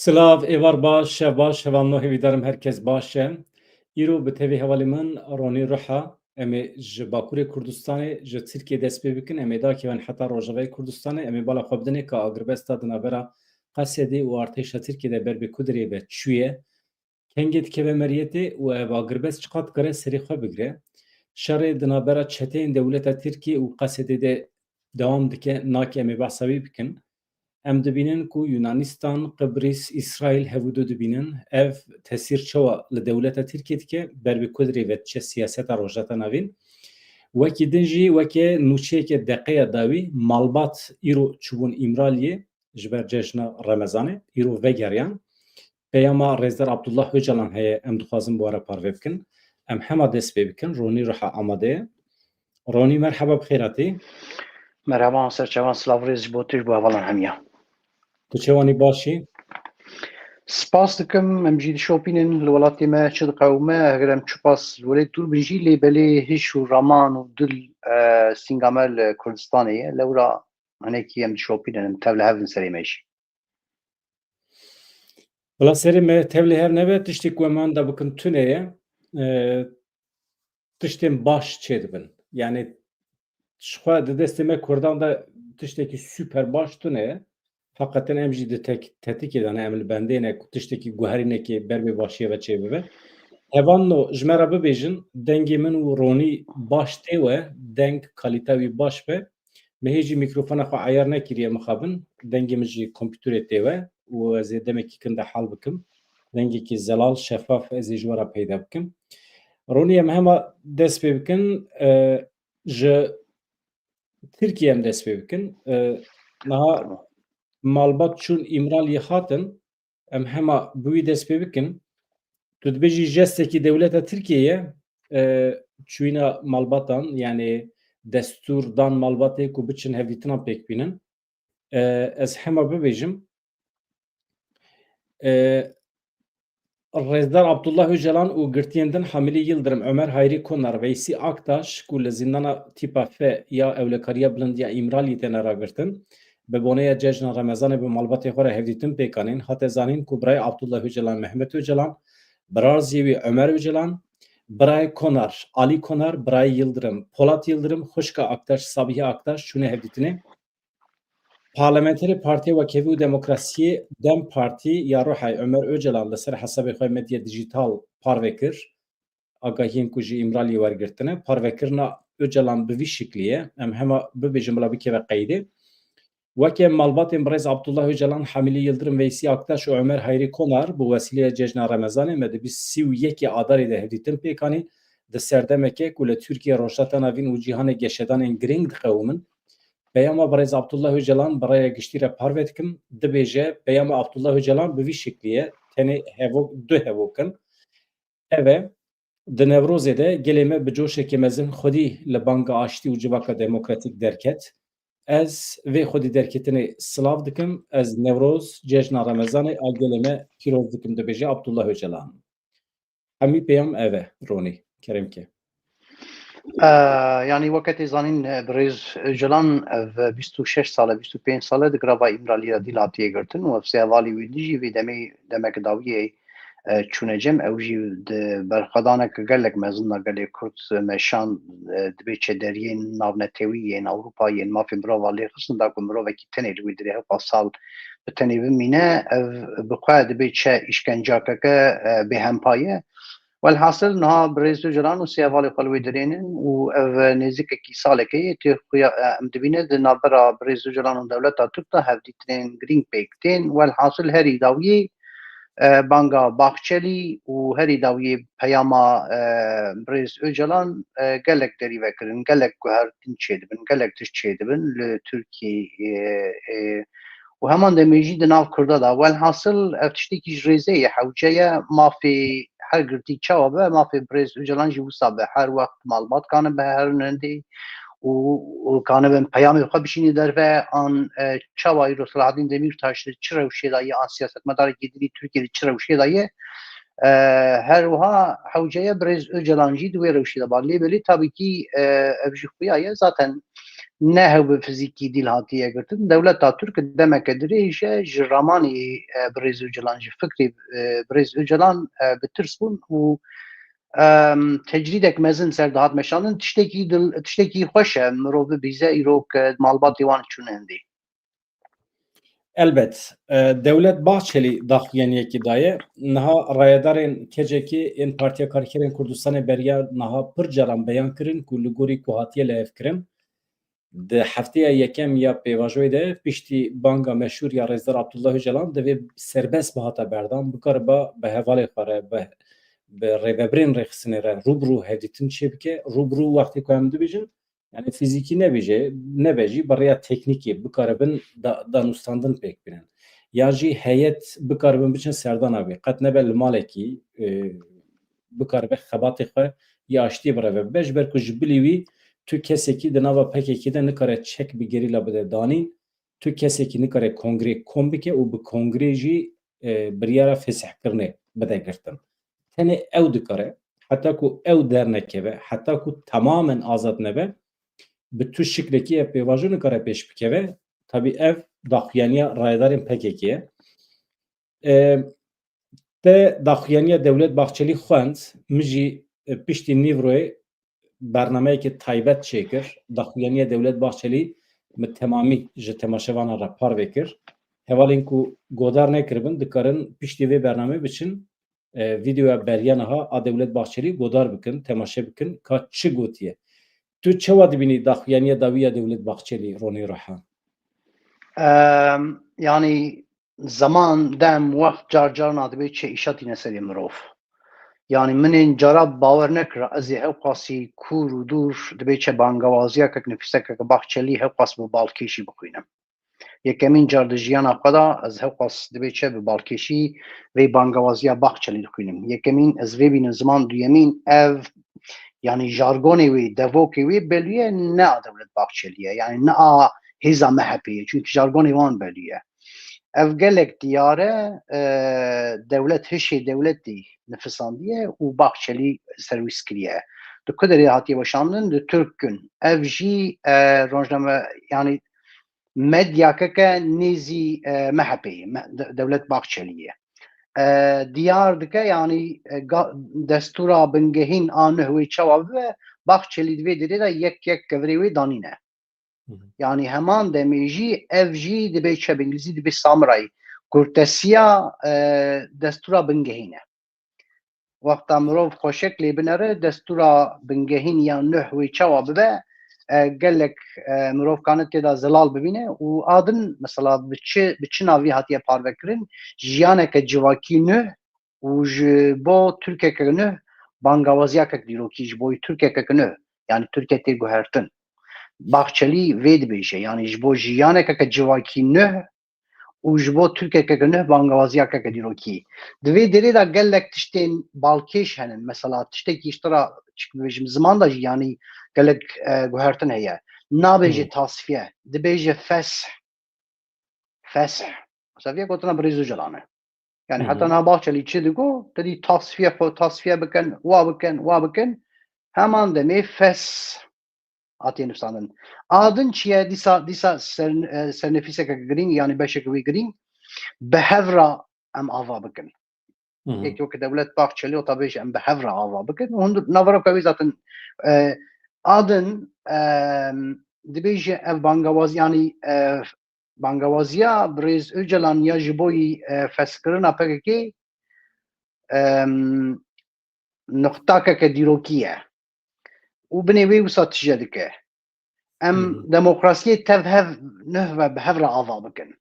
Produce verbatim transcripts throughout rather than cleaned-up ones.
Silav, êvar baş, şev baş, hevalno hêvîdarim her kes baş e. Îro bi tevî hevalê min Ronî Ruha, em ê ji Bakurê Kurdistanê, ji Tirkiyê dest pê bikin, em ê dakevin heta Rojavayê Kurdistanê, em ê bala xwe bidinê ka agirbesta di navbera Qesedê û artêşa Tirkiyê de ber bi ku dirê ve çûye. Kengê dikeve meriyetê û ev agirbest çiqas dikare serê xwe bigire. Şerê di navbera çeteyên dewleta Tirkiyê û Qesedê de dewam dike, nake em ê behsa wî bikin. Em dibînin ku Yunanistan, Qibrîs, Îsraîl hevûdu dibînin. Ev tesîr çawa li dewleta Tirkiyê dike, ber bi ku dirê ve diçe siyaseta Rojhilata Navîn. Wekî din jî weke nûçeyeke deqeya dawî malbat îro çûbûn Îmraliyê ji ber cejna Remezanê, îro vegeriyan. Peyama Rêzdar Abdullah Ocalan heye, em dixwazin bi we re parve bikin. Em hema dest pê bikin. Ronî Ruha amade ye. Ronî, merheba, bi xêr hatî. Merhaba, ser çavan, silav rêz ji bo tu, ji bo hevalan hemiya. Tu çewanî, baş î? Spas dikim, em jî dişopînin li welatê me çi diqewime, eger em çiqas li welêt dûr bin jî, lê belê hiş û raman û dil, e, sînga me li Kurdistanê ye. Lewra hinekî em dişopînin, em tev li hev in serê me jî. Bila serê me tev li hev nebe, tiştê ku em wenda bikin tune ye. E, tiştên baş çêdibin. Yani ji xwe di destê me Kurdan de tiştekî super baş tune ye. Heqeten em jî di tek-, tetikê de ne, em li bendê ne ku tiştekî guherînekê ber bê başiyê ve çêbibe. Hevalno, ji me re bibêjin, dengê min û Ronî baş tê we, deng kalîta wî baş be. Me hê jî mîkrofona xwe eyar nekiriye mixabin. Dengê min ji kompîterê tê we û ez ê demekî kin de hal bikim. Dengekî zelal, şefaf ez ê ji we re peyda bikim. Ronî, em hema dest pê bikin, e, ji Tirkiyê em dest pê bikin. E, niha malbat çûn Îmraliyê hatin, em hema bi wî dest pê bikin. Tu dibêjî jestekî dewleta Tirkiyê ye, e, çûyîna malbatan, yani destûr dan malbatê ku biçin hevdîtinan pêk bînin. E, ez hema bibêjim, e, Rêzdar Abdullah Ocalan û girtiyên din Hamilî Yildirim, Omer Hayrî Konar, Veysî Aktaş ku li zîndana tîpa F ya Ewlekariya Bilind ya Îmraliyê têne ragirtin, bi boneya cejna Remezanê bi malbatê xwe re hevdîtin pêk anîn, hate zanîn ku birayê Abdullah Ocalan, Mehmet Ocalan, birarziyê wî Omer Ocalan, birayê Konar, Alî Konar, birayê Yildirim, Polat Yildirim, xwişka Aktaş, Sabihî Aktaş çûne hevdîtinê. Parlamenterê Partiya Wekhevî û Demokrasiyê DEM Partî ya Ruhayê Omer Ocalan li ser hesabê xwe medya dîjîtal parve kir. Agahiyên ku ji Îmraliyê wergirtine, parvekirina Ocalan bi vî şiklî ye. Em hema bibêjin bila bikeve qeydê. Weke malbatên birêz Abdullah Ocalan, Hamilî Yildirim, Veysî Aktaş û Omer Hayrî Konar bi wesîleya cejna Remezanê me di bîst sî û yekê Adarê de hevdîtin pêk anî, di serdemeke ku li Tirkiye, Rojhilata Navîn û cîhanê geşedanên girîng diqewimin, peyama birêz Abdullah Ocalan bi raya giştî re parve dikim, dibêje, peyama Abdullah Ocalan bi vî şiklî ye, tenê hevok, du hevok in. Ev e, di Newrozê de gelê me bi coşekê mezin xwedî li banga aştî û civaka demokratîk derket. Ez vê xwedî derketinê silav dikim. Ez Newroz, cejna Remezanê a gelê me pîroz dikim, dibêje Abdullah Ocalan. Hemî peyam ev e, Ronî. Kerem ke. E, yanî weke tê zanîn, e, birêz Ocalan ev bîst û şeş sal e, bîst û pênc sal e di girava Îmralî de dîl hatiye girtin û ev sê hevalî wî din jî vê demê demek dawiyê, e, çûne cem. Ew jî di berxwedaneke gelek mezin de gelê Kurd meşand, e, dibê çederiyên navnetewî yên Ewropa yên mafên mirova lê xistin da ku mirovekî tenê li wî dirê hewqa sal bi tenê bimîne, ev bi xwe dibê çi îşkencakeke, e, bêhempa ye. Welhasil niha birêz Ocalan û sê hevalê xwe li wê dirênin û ev nêzîkekî salekê ye tê xuya, e, em dibîne di navbera birêz Ocalan û dewleta Tirk de hevdîtinên girîng pêk tên. Welhasil herî dawiyê, e, banga Baxçelî û herî dawiyê peyama, e, birêz Ocalan, e, gelek derî vekirin, gelek guhertin çêdibin, gelek tişt çêdibin li Tirkiyê, e, e, û heman demê jî di nav Kurda de. Welhasil ev tiştekî ji rêzê ye, hewce ye, mafê her girtî çawa be, mafê birêz Ocalan jî wisa be. Her wext malbat kane biherin hindê û, û kanibin peyamê xwe bişîne derve an, e, çawa îro Selahaddin Demîrtaş di çi rewşê de ye, an siyasetmedarekî din ê Tirkiyê di çi rewşê de ye. E, her wiha hewce ye birêz Ocalan jî di wê rewşê de ba. Lê belê tabî kî, e, ev jî xuya ye. Zaten ne hew bi fizîkî dîl hatiye girtin. Dewleta Tirk demeke dirêj e ji ramanî, e, birêz Ocalan, ji fikrê, e, birêz Ocalan, e, bi tirs bûn û, em, tecrîdek mezin ser dihat meşandin. Tiştekî dil, tiştekî xweş e, mirov bibîze îro ke malbatê wan çûne hindê. Elbet, e, Dewlet Bahçelî daxuyaniyekî daye. Niha rayedarên kecekî ên Partiya Karkerên Kurdistanê beriya niha pir caran beyan kirin ku li gorî ku hatiye lihevkirin, di hefteya yekem ya pêvajoyê de piştî banga meşhûr ya Rêzdar Abdullah Ocalan divê serbest bihata berdan, bikariba bi hevalê xwe re, bi, bi rêvebirên rêxistinê re rû bi rû hevdîtin çêbike. Rû bi rû wextê ku em dibêjin, yani fizîkî nebêje, nebe jî bi rêya teknîkê bikaribin da-, danûstandin pêk bînin. Yan jî heyet bikaribin biçin serdana wê. Qet nebe li malekî, e, bikaribe xebatê xwe ya aştiyê bireve bibe. Ji ber ku ji bilî wî tu kesekî di nava P K K de nikare çek bi gerîla bide danîn, tu kesekî nikare kongrê kom bike û bi kongrê jî, e, biryara fesihkirinê bide girtin. Tenê ew dikare, heta ku ew dernekeve, heta ku tamamen azad nebe, bi tu şiklekî ev pêvajo nikare pêş bikeve. Tabî ev daxuyaniya rayedarên P K K ye. E, te daxuyaniya Dewlet Bahçelî xwend, min jî, e, piştî nîvroyê bernameyekê taybet çêkir. Daxuyaniya Dewlet Bahçelî min temamî ji temaşevanan re parve kir. Hevalên ku godar nekiribin, dikarin piştî vê bernameyê biçin, e, vîdeoya beriya niha a Dewlet Bahçelî godar bikin, temaşe bikin, ka çi gotiye. Tu çawa dibînî daxuyaniya dawî ya Dewlet Bahçelî, Ronî Rohan? Em, yanî zeman, dem, wext car carna dibê çi îşa tîne serê mirov. Yanî min ên cara bawer nekira ez ê hewqasî kûr û dûr dibê çi bangewaziya kek nifîseke Bahçelî hewqas bi balkêşî bixwînim. Yekemîn car di jiyana xwe de ez hewqas dibê çi bi balkêşî vê bangewaziya Bahçelî dixwînim. Yekemîn ez vê bînim ziman, duyemîn ev, yanî jargonê wê, devokê wê belû ye, ne a Dewlet Bahçelî ye. Yanî ne a hêza M H P ye. Çunkî jargonê wan belû ye. Ev gelek diyar e, e, dewlet hişê dewletê nifisandiye û Bahçelî serwîs kiriye. Di ku derê hatiye weşandin? Di Tirk kin. Ev jî, e, rojname, yanî medyakeke nêzî, e, M H P ye, me-, de-, Dewlet Bahçelî ye. E, diyar dike, yanî, e, ga-, destûra bingehîn a nuh wê çawa bibe, Bahçelî di vê derê de yek yek kevirê wê danîne. Hı hı. Yanî heman demê jî ev jî dibê çi bi îngilîzî dibê samuray, kurtesiya, e, destûra bingehîn e. Wexta mirov xweşik lê binere, destûra bingehîn ya nuh wê çawa bibe, e, gelek, e, mirov kane tê de zelal bibîne û a din, mesela, bi çi, bi çi navî hatiye parvekirin? Jiyaneke civakî nuh û ji bo Tirkiyeke nuh, bangawaziyakek dîrokî ji bo Tirkiyeke nuh, yanî Tirkiye tê guhertin. Bahçelî vê dibêje, yanî ji bo jiyanekeke civakî nuh û ji bo Tirkiyeke nuh bangawaziyakeke dîrokî. Di vê derê de gelek tiştên balkêş henin. Mesela tiştekî ji te re çi bibêjim, ziman de jî yanî gelek, e, guhertin heye. Nabêje Hmm. tasfiye, dibêje fesh. Fesh. Mesela vê gotina Birêz Ocalan e. Yani Hı hı. heta niha Bahçelî çi digo, te dî tasfiye xwe, tasfiye bikin, wa bikin, wa bikin. Heman demê fesh hatiye nivîsandin. A din çi ye? Dîsa, dîsa ser, e, sernefîseke girîng, yani beşeke wê girîng, bi hev re em ava bikin. Hı hı. Yek weke Dewlet Bahçelî ota bêje em bi hev re ava bikin. Û hundir naveroka wî zaten, e, a din, e, dibêje ev bangawaz, yani, e, bangawaziya Birêz Ocalan ya ji bo yî, e, feshkirina P K K, em, nuqtakeke dîrokî ye. Û binê wê wisa tije dike. Em Hı hı. demokrasiyê tev hev nuh ve bi hev re ava bikin.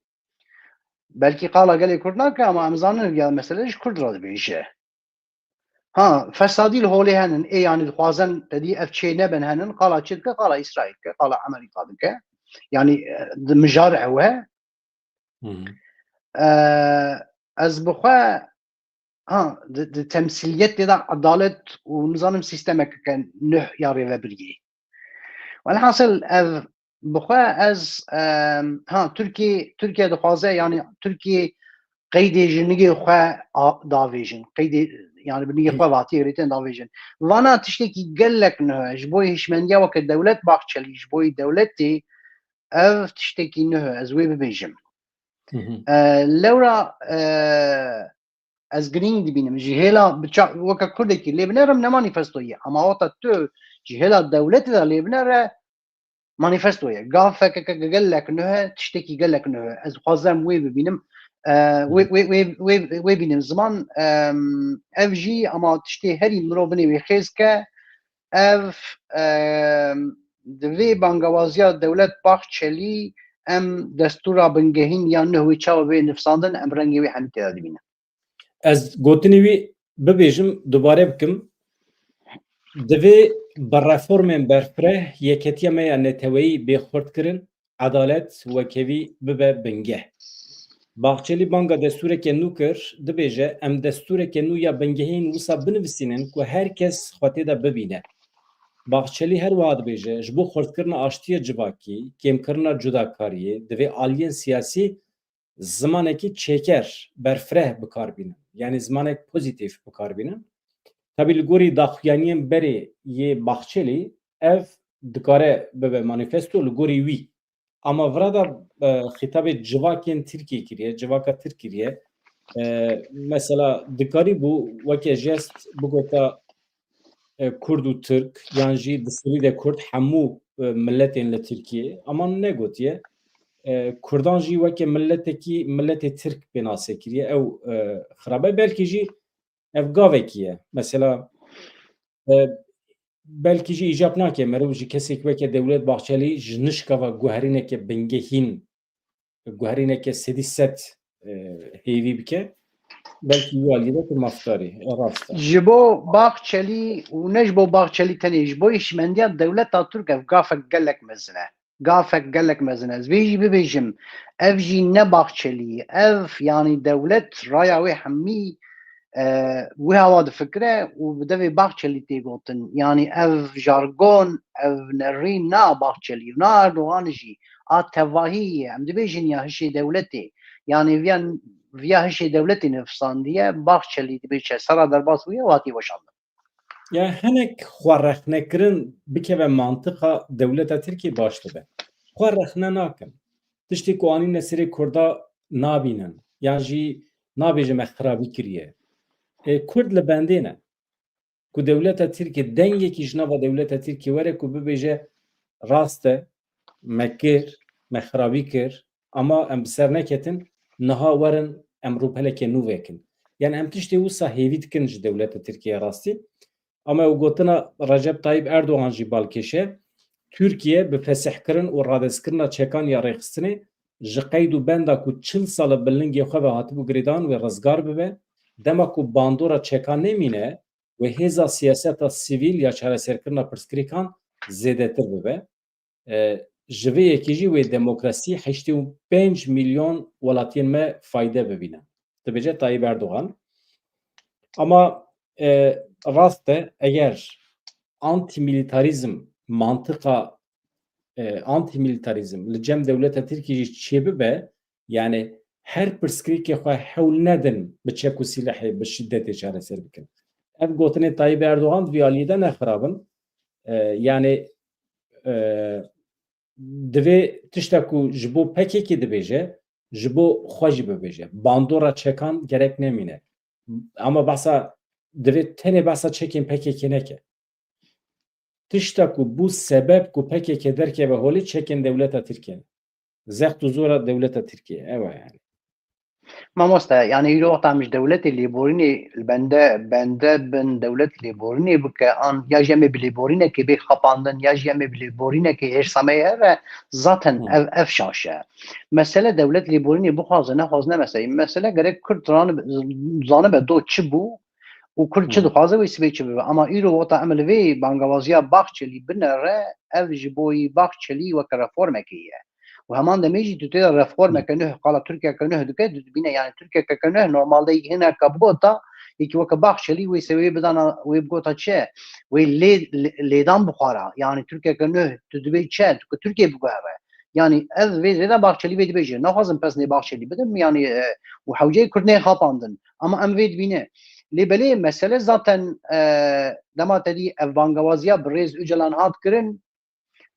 Belkî qala gelê Kurd nake, ama em zanin ya mesele ji Kurd re dibêje. Ha, fesadî li holê henin, ê, yanî dixwazin te dî ev çê nebin henin, qala çi dike, qala Îsraîl dike, qala Amerîka dike. Yanî, e, di mijar ew e. Hı hı. E, ez bi xwe, ha, di, di temsîliyetê de edalet û nizanim sîstemekeke nuh ya rêvebiriyê. Welhasil ev bi xwe ez, em, ha, Tirkiye, Tirkiye dixwaze, yani Tirkiye qeydê ji nigê xwe a-, davêjin. Qeydê, yani bi nigê xwe ve hatiye girêtin davêjin. Vana tiştekî gelek nuh e. Ji bo hişmendiya weke Dewlet Bahçelî, ji bo dewletê ev tiştekî nuh e, ez wê bibêjim. E, lewra, e, ez girîng dibînim. Ji hêla biça-, weke Kurdekî lê binerim ne manîfesto ye. Ama wata tu ji hêla dewletê de lê binere, manîfesto ye. Gav P K K gelek nuh e, tiştekî gelek nuh e. Ez dixwazim wê bibînim. E, wê, wê, wê, wê, wê bînim ziman, em, ev jî ama tiştê herî mirov binê wê xêz ke, ev, em, di vê bangewaziya Dewlet Bahçelî em destûra bingehîn ya nuh wê çawa bê nivsandin, em rengê wê hemî tê de dibînin. Ez gotinê wî bibêjim, dubare bikim. Divê bi reformên berfireh yeketiya me ya neteweyî bê xurtkirin, edalet, wekevî bibe bingeh. Bahçelî banga destûreke nû kir, dibêje, em destûreke nû ya bingehîn wisa binivîsînin ku her kes xwe tê de bibîne. Bahçelî her wiha dibêje, ji bo xurtkirina aştiya civakî, kêmkirina cudakariyê, divê aliyên siyasî zimanekî çêker, berfireh bi kar bînin. Yanî zimanek pozîtîf bi kar bînin. Tabî li gorî daxuyaniyên berê yê Bahçelî ev dikare bibe manîfesto li gorî wî. Ama vira de, e, xîtabê civakên Tirkiyê kiriye, civaka Tirk kiriye. E, mesela dikarîbû weke jest bigota, e, Kurd û Tirk, yan jî di serî de Kurd hemû, e, miletên li Tirkiyê, ama negotiye. E, Kurdan jî weke miletekî, miletê Tirk pênase kiriye. Ew, e, xirab e. Belkî jî ev gavekî ye. Mesela, e, belkî jî îcab nake meriv ji kesek weke Dewlet Bahçelî ji nişka ve guherîneke bingehîn, guherîneke sedî sed, e, hêvî bike. Belkî wî alî de tu mafdarî. E, rast e. Ji bo Bahçelî û ne ji bo Bahçelî tenê, ji bo hişmendiya dewleta Tirk ev gafek gelek mezin e. Gafek gelek mezin e. Ez vê jî bibêjim, ev jî ne Bahçelî, ev, yanî dewlet raya wê hemî, e, wê hewa difikire û bi devê Bahçelî tê gotin. Yanî ev jargon, ev nerîn na Bahçelî û na Erdogan jî a tevahî ye. Em dibêjin ya hişê dewletê. Yanî viya, viya hişê dewletê nivîsandiye, Bahçelî dibêje sera derbas bûye û hatiye weşandin. Ya hinek xwe rexnekirin bikeve mantiqa dewleta Tirkiyê baş dibe. Xwe rexne nakin. Tiştê ku anîne serê Kurda nabînin. Yan jî nabêje me xirabî kiriye. E, Kurd li bendê ne. Ku dewleta Tirkiyê, dengekî ji nava dewleta Tirkiyê were ku bibêje rast e, me kir, me xirabî kir, ama em bi ser neketin, niha werin em rûpeleke nû vekin. Yani em tiştê wisa hêvî dikin ji dewleta Tirkiyê rastî. Ama ew gotina Recep Tayyip Erdogan jî balkêş e. Tirkiye bi fesihkirin û radestkirina çekan ya rêxistinê ji qeyd û benda ku çil sal e bi lingê xwe ve hatibû girêdan wê rizgar bibe. Dema ku bandora çekan nemîne, wê hêza siyaseta sivîl ya çareserkirina pirsgirêkan zêdetir bibe. E, ji vê yekê jî wê demokrasî heştê û pênc milyon welatiyên me fayde bibîne. Dibêje Tayyip Erdogan. Ama, e, rast e, eger antimîlîtarîzm mantiqa, e, antimîlîtarîzm li cem dewleta Tirkiyê jî çêbibe, yani her pirsgirêkê xwe hewl nedin bi çek û sîlehê, bi şîdetê çareser bikin. Ev gotinê Tayyip Erdogan di vî aliyê de ne xirab in. E, yani, e, divê tişta ku ji bo P K K dibêje, ji bo xwe jî bibêje. Bandora çekan gerek nemîne. Ama behsa, divê tenê behsa çekên P K K neke. Tişta ku bû sebeb ku P K K derkeve holê çekên dewleta Tirkiyê ne. Zext û zora dewleta Tirkiyê. Ew e yani. Mamoste, yani îro wexta em ji dewletê lêborînê li bende, bende bin dewlet lêborînê bike, an ya jî em ê bi lêborînekê bê xapandin, ya jî em ê bi lêborînekê hêrsa me ye heve, zaten Hı. ev, ev şaş e. Mesele dewlet lêborînê bixwaze, nexwaze ne mesele. Mesele gerek Kurd zanibe, zanibe do çi bû û Kurd çi Hı. dixwaze wê sibê çi bibe. Ama îro wexta em li vê bangewaziya Bahçelî binere, ev ji bo yî Bahçelî weke reformekê ye. Û heman demê jî tu tê de reformeke nuh, qala Tirkiyeke nuh dike, tu dibîne, yani Tirkiyeke nuh normalde yek hineka bigota, yekî weke Bahçelî wê sewê bidana, wê bigota çi? Wê lê, lê, lêdan bixwara. Yani Tirkiyeke nuh, tu dibê çi? Tu ku Tirkiye biguhere. Yani ez vê zêde Bahçelî vê dibêje. Naxwazim pesnê Bahçelî bidim, yani, e, û hewceyê Kurd nê xapandin. Ama em vê dibîne. Lê belê mesele zaten, e, dema te dî ev bangewaziya bi rêz Ocalan hat kirin,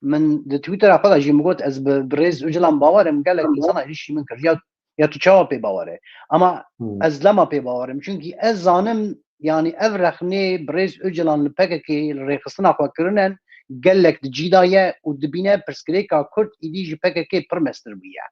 Min di Twittera xwe de jî min got, ez bi birêz Ocalan bawer im, gelek Tamam. Însan êrîşî min kir. Ya, ya tu çawa pê bawer e? Ama Hmm. ez lema pê bawer im. Çunkî ez zanim, yanî ev rexnê birêz Ocalan li P K K li rêxistina xwe kirine, gelek di cî de ye û dibîne pirsgirêka Kurd îdî ji P K K pir mestir bûye.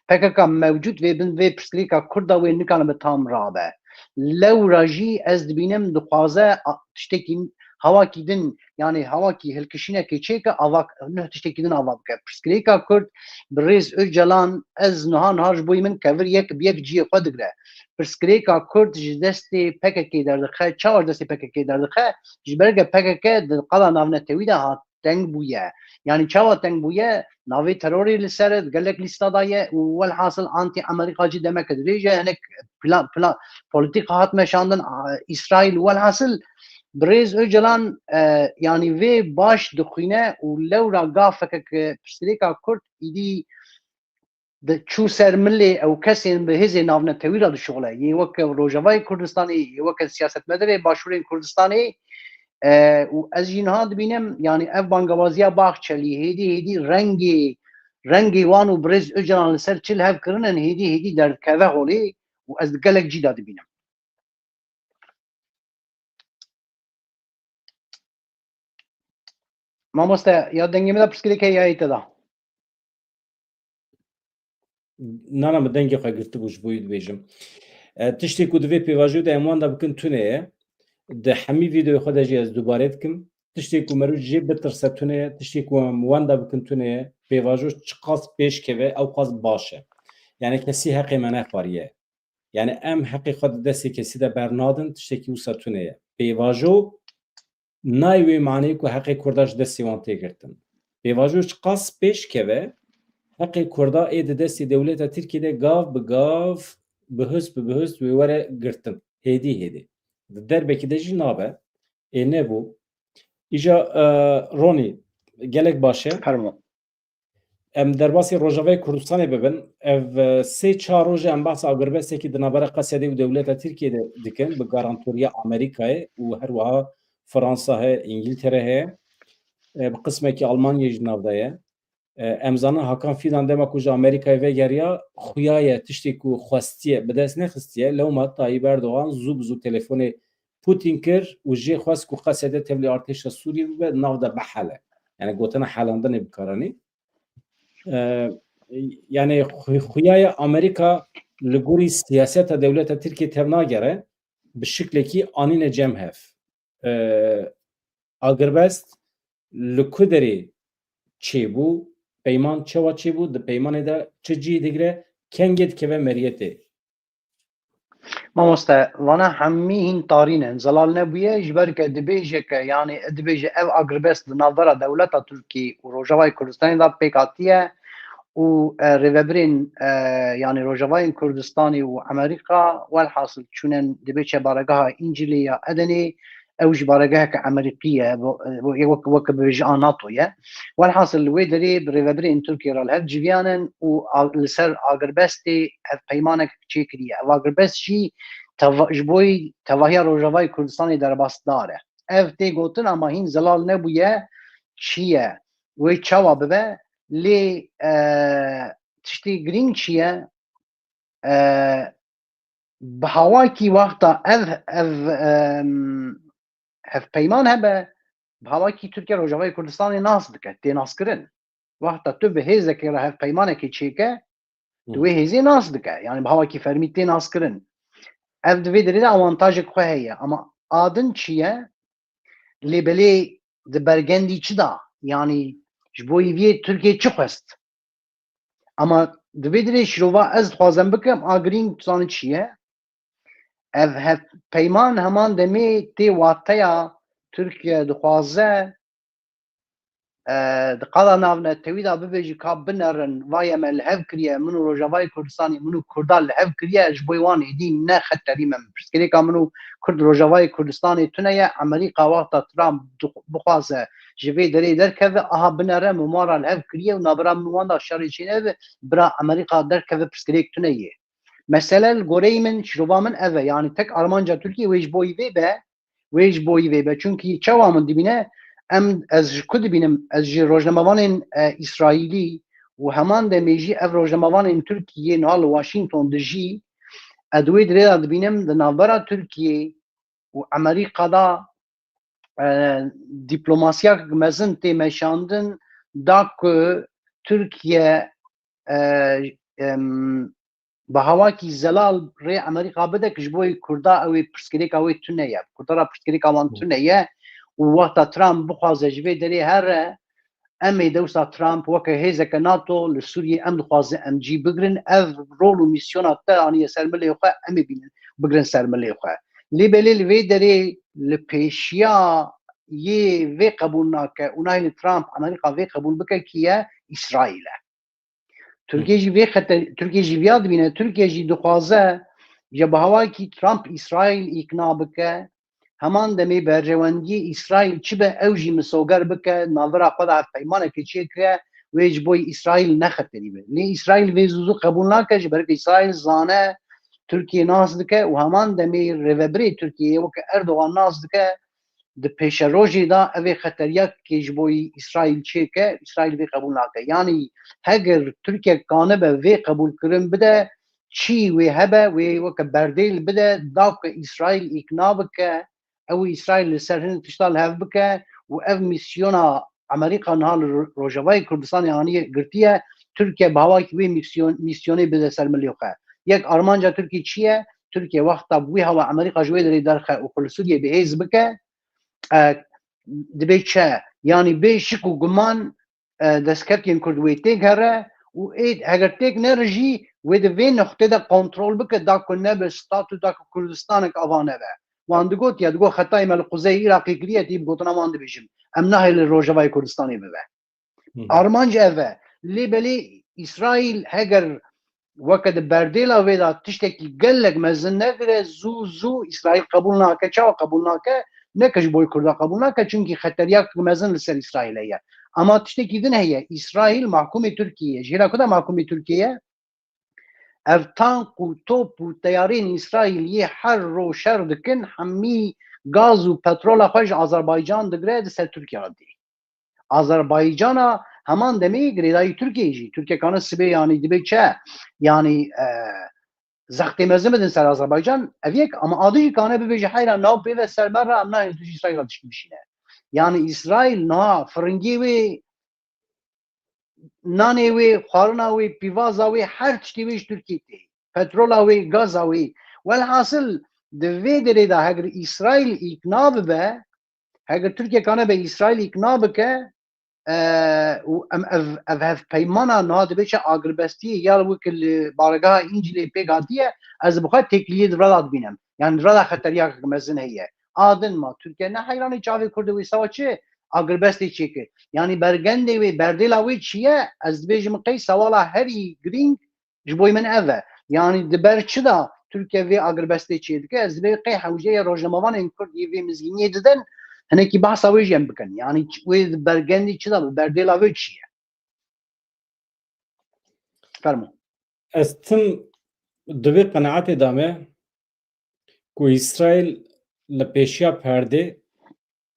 P K K mewcûd vê bin vê pirsgirêka Kurda wê nikane bi tam rabe. Lewra jî ez dibînim dixwaze a-, tiştekî hawakî din, yanî hawakî hilkişînekê çêke, ava nuh tiştekî din ava bike. Pirsgirêka Kurd bi rêz Ocalan ez niha niha ji bo min kevir yek bi yek cihê xwe digre. Pirsgirêka Kurd ji destê P K K derdixe. Çawa ji destê P K K derdixe? Ji ber ke P K K di qala navnetewî de hat teng bûye. Yanî çawa teng bûye? Navê terorê li ser gelek lîsta de ye û welhasil anti-Amerîka jî demeke dirêj e. Hinek plan, plan, polîtîka hat meşandin, a, Îsraîl. Welhasil birêz Ocalan, e, yanî vê baş dixwîne û lewra gafeke ke pirsgirêka Kurd îdî di çû ser milê ew kesên bi hêzên navnetewî re dişuxile. Yê weke Rojavayê Kurdistanê, yê weke siyasetmedarê başûrên Kurdistanê, e, û ez jî niha dibînim, yanî ev bangewaziya Bahçelî hêdî hêdî rengê, rengê wan û birêz Ocalan li ser çi li hev kirinin, hêdî hêdî derdikeve holê û ez di gelek cî de dibînim. Mamoste, ya dengê min de pirsgirêk heye ya yê te de? Na, na, min dengê xwe girtibû, ji bo wî dibêjim. E, tiştê ku di vê pêvajoyê de em wenda bikin tune ye. Di hemî vîdeoyê xwe de jî ez dubare dikim. Tiştê ku merû jê bitirse tune ye, tiştê ku em wenda bikin tune ye. Pêvajo çiqas pêş keve, ew qas baş e. Yani kesî heqê me nexwariye. Yani em heqê xwe di destê kesî de bernadin, tiştekî wisa tune ye. Pêvajo nayê wê maneyê ku heqê Kurda ji destê wan tê girtin. Pêvajo çiqas pêş keve, heqê Kurda ê di destê dewleta Tirkiyê de gav bi gav, bihust bi bihust wê were girtin. Hêdî hêdî. Di derbekî de jî nabe. Ê nebû. Îja, e, Ronî, gelek baş e. Fermo. Em derbasî Rojavayê Kurdistanê bibin. Ev, e, sê çar roj e em behsa agirbestekî di navbera Qesedê û dewleta Tirkiyê de dikin, bi garantoriya Amerîkayê û her wiha Fransa heye, Îngiltere heye. E, bi qismekî Almanyayê jî nav de ye. E, em zanin Hakan Fidan dema ku ji Amerîkayê vegeriya, xuya ye, tiştê ku xwestiye, bi dest nexistiye. Lewma Tayyip Erdogan zû bi zû telefonê Putin kir û jê xwest ku Qesede tevlî artêşa Sûriyê bibe, nav de bihele. Yani gotina helandinê bi kar anî. E, yani xu-, xuya ye Amerîka li gorî siyaseta dewleta Tirkiyê tevnagere, bi şiklekî anîne cem hev. E, agirbest li ku derê çêbû, peyman çawa çêbû, di peymanê de çi cî digire, kengê dikeve meriyetê? Mamoste, vana hemî hîn tarî ne. Zelal nebûye, ji ber ke dibêje ke, yanî dibêje ev agirbest di navbera dewleta Tirkî û Rojavayê Kurdistanê de pêk hatiye û, e, rêvebirên, e, yanî Rojavayên Kurdistanê û Amerîka welhasil çûnen dibêje baregeha Încîlê ya Edenê, ew jî baregeheke Amerîkî ye, bo, bo, wek, wek bibêje a NATO ye. Welhasil li wê derê bi rêvebirên Tirkiyê re li hev civiyanin û a-, li ser agirbestê ev peymanek çêkiriye. Ev agirbest jî teva-, ji bo tevahiya Rojavayê Kurdistanê derbasdar e. Ev tê gotin, ama hîn zelal nebûye çi ye, wê çawa bibe, lê, e, tiştê girîng çi ye? E, bi hawakî wexta ev, ev, em, hevpeyman hebe, bi hawakî Tirkiye Rojavayê Kurdistanê nas dike, tê naskirin. Wexta tu bi hêzekê re hevpeymanekê çêke, tu Hı. wê hêzê nas dike. Yani bi hawakî fermî tê naskirin. Ev di vê derê de awantajek xwe heye. Ama a din çi ye? Lê belê di bergendî çi da? Yani ji bo yî viyê Tirkiye çi xwest? Ama di vê dirê şirova ez dixwazem bikim, a girîng tu zanî çi ye? Ev hevpeyman heman demê tê wateya Tirkiye dixwaze, e, di qala navnetewî de bibêjî ka binerin, vaye me li hev kiriye, min û Rojavayê Kurdistanê, min û Kurda li hev kiriye, ji bo wan êdî ne xeterî me. Pirsgirêka min û Kurd Rojavayê Kurdistanê tune ye, Amerîka wexta Trump dix-, bixwaze ji vê derê derkeve, aha binere, min wan re li hev kiriye û nabera min wan de şerê çênebe, bira Amerîka derkeve, pirsgirêk tune ye. Mesele li goreyê min, şirova min ev e. Yani tek armanca Tirkiyê wê ji bo yî vê be, wê ji bo yî vê be. Çunkî çawa min dibîne, Em, ez ji ku dibînim? Ez ji rojnamevanên, e, Îsraîlî û heman demê jî ev rojnamevanên Tirkiyê niha li Washington dijî, ez di wê dirê de dibînim di navbera Tirkiyê û Amerîka de, e, dîplomasiyek mezin tê meşandin da ku Tirkiye, e, em, bi hawakî zelal rê Amerîka bide ku ji bo Kurda ew ê pirsgirêka wê tune ye. Kurda re pirsgirêka wan tune ye û wexta Trump bixwaze ji vê derê here, em ê dewsa Trump weke hêzeke NATO li Sûriyê em dixwazin em cî bigirin. Ev rol û mîsyona te aniye ser milê xwe, em ê bînin, bigirin ser milê xwe. Lê belê li vê derê li pêşiya yê vê qebûl nake û nahêle Trump Amerîka vê qebûl bike kî ye? Îsraîl e. Tirkiye jî vê xeter, Tirkiye jî viya dibîne. Tirkiye jî dixwaze ji bi hawakî Trump Îsraîl îkna bike. Heman demê berjewendiyê Îsraîl çi be ew jî misoger bike, navbera xwe de hevpeymanekê çêke, wê ji bo Îsraîl ne xeterî be. Lê Îsraîl vê zû zû qebûl nake, ji ber ku Îsraîl zane Tirkiye nas dike û heman demê rêvebirê Tirkiyeyê weke Erdogan nas dike, di pêşerojê de ev ê xeteriyekê ji bo Îsraîl çêke, Îsraîl vê qebûl nake. Yanî heger Tirkiye kanibe vê qebûlkirin bide, çî wê hebe, wê weke berdêl bide, da ku Îsraîl îkna bike, ew ê Îsraîl li ser hin tişta li hev bike û ev mîsyona Amerîka niha li Ro-, Rojavayê Kurdistanê aniye girtiye, Tirkiye bi hawakî wê mîsyon-, mîsyonê bide ser milê xwe. Yek armanca Tirkiye çi ye? Tirkiye wexta bi wî hawa Amerîka ji wê derê derxe û xwe li Sûriyê bi hêz bike, e, dibê çi? Yanî bê şik û guman, e, destkeftiyên Kurd wê têk here û ê, heger têk nere jî, wê di vê noqtê de kontrol bike, da ku nebe statû, da ku Kurdistanek ava nebe. Wan digot ya, digot xetayê me li quzeyê Iraqê kiriye, tê bi gotina wan dibêjim. Em nahêlin Rojavayê Kurdistanê bibe. Hı hı. Armanc ev e. Lê belê Îsraîl heger weke di berdêla wê de tiştekî gelek mezin negire, zû zû Îsraîl qebûl nake. Çawa qebûl nake? Ne ke ji bo Kurda qebûl nake, çunkî xeteriyek mezin li ser Îsraîl heye. Ama tiştekî din heye, Îsraîl mahkûmê Tirkiyê ye. Ji hêla ku de mahkûmê Tirkiyê ye? Ev tank û top û teyarên Îsraîliyê her roj şer dikin, hemî gaz û petrola xwe ji Azerbaycan digire, di ser Tirkiye re dê. Azerbaycana heman demê girêdayî Tirkiyeyê jî. Tirkiye kane sibê, yanî dibê çi? Yanî, e, zextê mezin bidin ser Azerbaycan, ev yek, ama adi jî kane bibêje heyra nav pê ve ser me re, em nayên tu ji Îsraîl re tiştî bişîne. Yanî Îsraîl niha firingiyê wê, nanê wê, xwarina wê, pîvaza wê, her tiştê wê ji Tirkiyê tê. Petrola wê, gaza wê. Welhasil di vê derê de heger Îsraîl îkna bibe, heger Tirkiye kane be Îsraîl îkna bike, e, û em ev, ev hevpeymana niha dibe çi agirbestiyê ya wek li baregeha Încîlê pêk hatiye, ez bi xwe têkiliyê di vira de dibînim. Yanî di vira de xeteriyek mezin heye. A din ma Tirkiye ne heyranê çavê Kurd e wê sewa çi agirbestê çêke. Yanî bergendê wê, berdêla wê çi ye? Ez dibêjim qey sewala herî girîng ji bo min ev e. Yanî di ber çi de Tirkiye vê agirbestê çêdike? Ez dibê qey hewce ye rojnamevanên Kurd yê vê mizgîniyê didin, hinekî behsa wê jî em bikin. Yanî çi, wê bergendî çi de bi berdêla wê çi ye? Fermo. Ez tim di vê qenaetê de me ku Îsraîl li pêşiya perdê,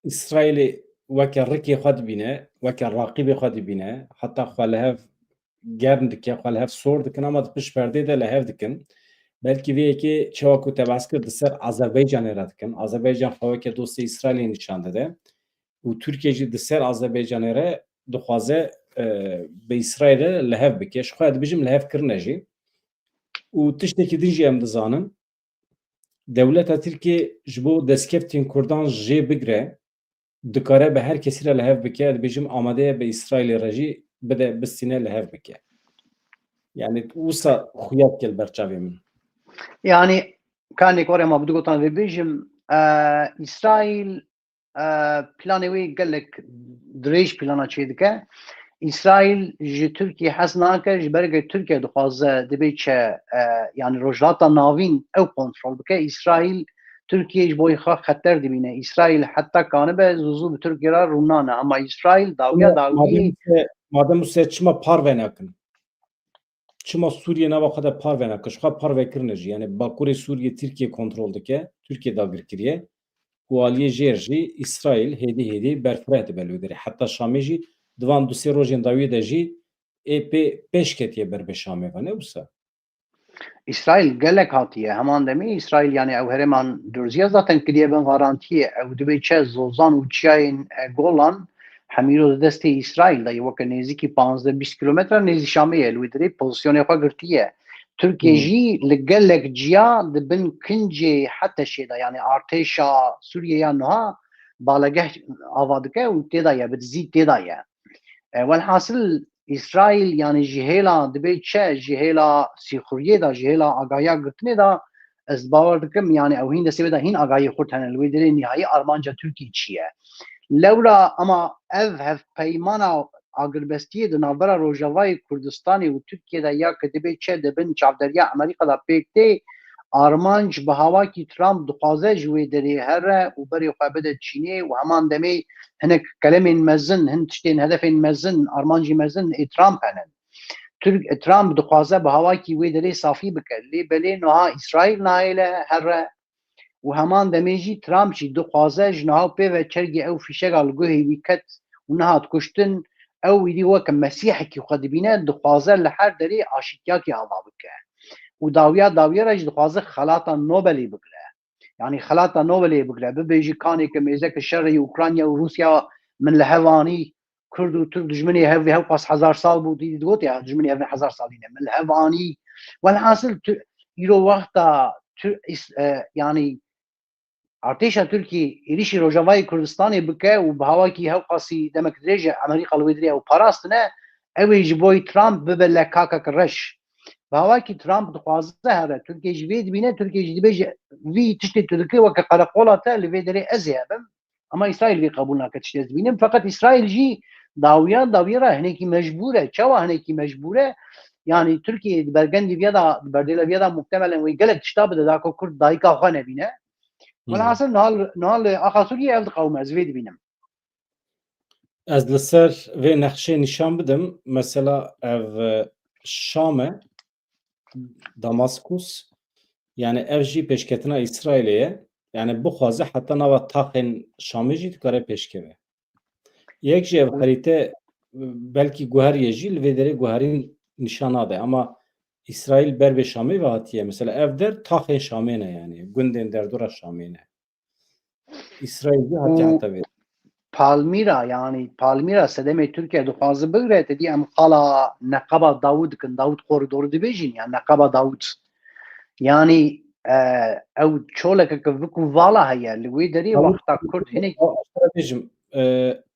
Îsraîlê weke rikê xwe dibîne, weke raqîbê xwe dibîne, heta xwe li hev germ dike, xwe li hev sor dikin, ama di pişt perdê de li hev dikin. Belkî vê yekê çawa ku te behs kir di ser Azerbaycanê re dikin. Azerbaycan xwe weke dostê Îsraîlê nîşan dide û Tirkiye jî di ser Azerbaycanê re dixwaze, e, bi Îsraîlê re li hev bike. Ji xwe dibêjim li hev kirine jî. Û tiştekî din jî em dizanin, dewleta Tirkiyê ji bo destkeftên Kurdan jê bigire, dikare bi her kesî re li hev bike, dibêjim amade ye bi Îsraîlê re jî bide, bistîne, li hev bike. Yanî wisa xuya dike li ber çavê min. Yanî, kanê ku ma bi du gotan vê bêjim, e, Îsraîl, e, planê wê gelek dirêj plana çêdike. Îsraîl ji Tirkiyê hez nake, ji ber ku Tirkiye dixwaze dibê çi, e, yanî Rojhilata Navîn ew kontrol bike. Îsraîl Tirkiyê ji bo xwe xeter dibîne. Îsraîl heta kanibe zû zû bi Tirkiye re rûnane. Ama Îsraîl dawiya dawiyê. Madem wise, madem wise çima parve nakin? Çima Sûriye nava xwe de parve nake? Ji xwe parve kirine jî. Yanî Bakurê Sûriyê Tirkiye kontrol dike, Tirkiye dagir kiriye. û aliyê jêr jî Îsraîl hêdî hêdî berfireh dibe li wê derê. Heta Şamê jî di van du sê rojên dawiyê de jî ê pê pêş ketiye ber bi Şamê ve, ne wisa? Îsraîl gelek hatiye. Heman demê Îsraîl, yani ew herêman Durzî ye zaten kiriye bin garantiyê. Ew dibê çi Zozan û çiyayên, e, Golan hemî îro di destê Îsraîl de ye. Weke nêzîkî panzdeh bîst kîlometre nêzî Şamê ye. Li wê derê pozîsyonê xwe girtiye. Tirkiye Hmm. jî li gelek ciya di bin kincê Heteşê de, yani artêşa Sûriyê ya nuha balegeh ava dike û tê de ye, bi dizî tê de ye. E, welhasil Îsraîl, yani ji hêla dibê çi, ji hêla sîxuriyê de, ji hêla agahiya girtinê de, ez bawer dikim, yani ew hîn destê wê de hîn agahiyê xurt hene, li wê derê nihayî armanca Tirkî çi ye. Lewra ama ev hevpeymana agirbestiyê di navbera Rojavayê Kurdistanê û Tirkiye de ya ki dibê çi di bin çavderiya Amerîka de pêk tê, armanc bi hawakî Trump dixwaze ji wê derê here û berê xwe bide Çînê û heman demê hinek kelemên mezin, hin tiştên hedefên mezin, armancî mezin ê Trump hene. Tirk-, Trump dixwaze bi hawakî wê derê safî bike. Lê belê niha Îsraîl nahêle here û heman demê jî Trump jî dixwaze ji niha pê ve çergê ew fîşega li guhê wî ket û nehat kuştin, ew êdî weke mesîhekî xwe dibîne, dixwaze li her derê aşîtiyakê ava bike. Û dawiya dawiyê re jî dixwaze xelata Nobelê bigire. Yani xelata Nobelê bigire, bibêjî kanê ke mêzeke şerê Ukrayna û Rûsya min li hev anî, Kurd û Tirk dijminê hev, hewqas hezar sal bû, dî digot ya, dijminê hev hezar salî ne, min li hev anî. Welhasil tu, îro wexta tu, is, e, yani artêşa Tirkî êrîşî Rojavayê Kurdistanê bike û bi hawakî hewqasî demek dirêj e Amerîka li wê dirê ew parastine, ew ê ji boy Trump bibe lekakek reş. Bi hawakî Trump dixwaze here, Tirkiye jî vê dibîne, Tirkiye jî dibêje vî tiştê tu dikir weke qereqola te li vê derê ez ê hebim. Ama Îsraîl vê qebûl nake tiştê ez dibînim. Feqet Îsraîl jî dawiya dawiyê re hinekî mecbûr e. Çawa hinekî mecbûr e? Yani Tirkiye di bergendî viya de, di berdêla viya de muhtemelen wê gelek tişta bide da ku Kurd dayika xwe nebîne. Hmm. Welhasil niha, niha li axa Sûriyê ev diqewime, ez vê dibînim. Ez li ser vê nexşê nîşan bidim. Mesela ev, e, Şam e, Damaskus, yani ev jî pêşketina Îsraîlê ye. Yani bixwaze heta nava taxên Şamê jî dikare pêşkeve. Yek jî ev xerîte, e, belkî guheriye jî li vê derê guherîn nîşan nade. Ama Îsraîl ber bê Şamê ve hatiye. Mesela ev der taxên Şamê ne yani. Gundên derdora Şamê ne. Îsraîl jî hatiye Û heta vê. Palmîra, yani Palmîra sedemê Tirkiye dixwaze bigire, te dî em qala Neqaba Dawud dikin, Dawud Koridorû dibêjin ya Neqaba Dawud. Yani, e, ew çoleke ke vik û vala heye, li wê derê Dawud wexta Kurd hinek Bêjim, e,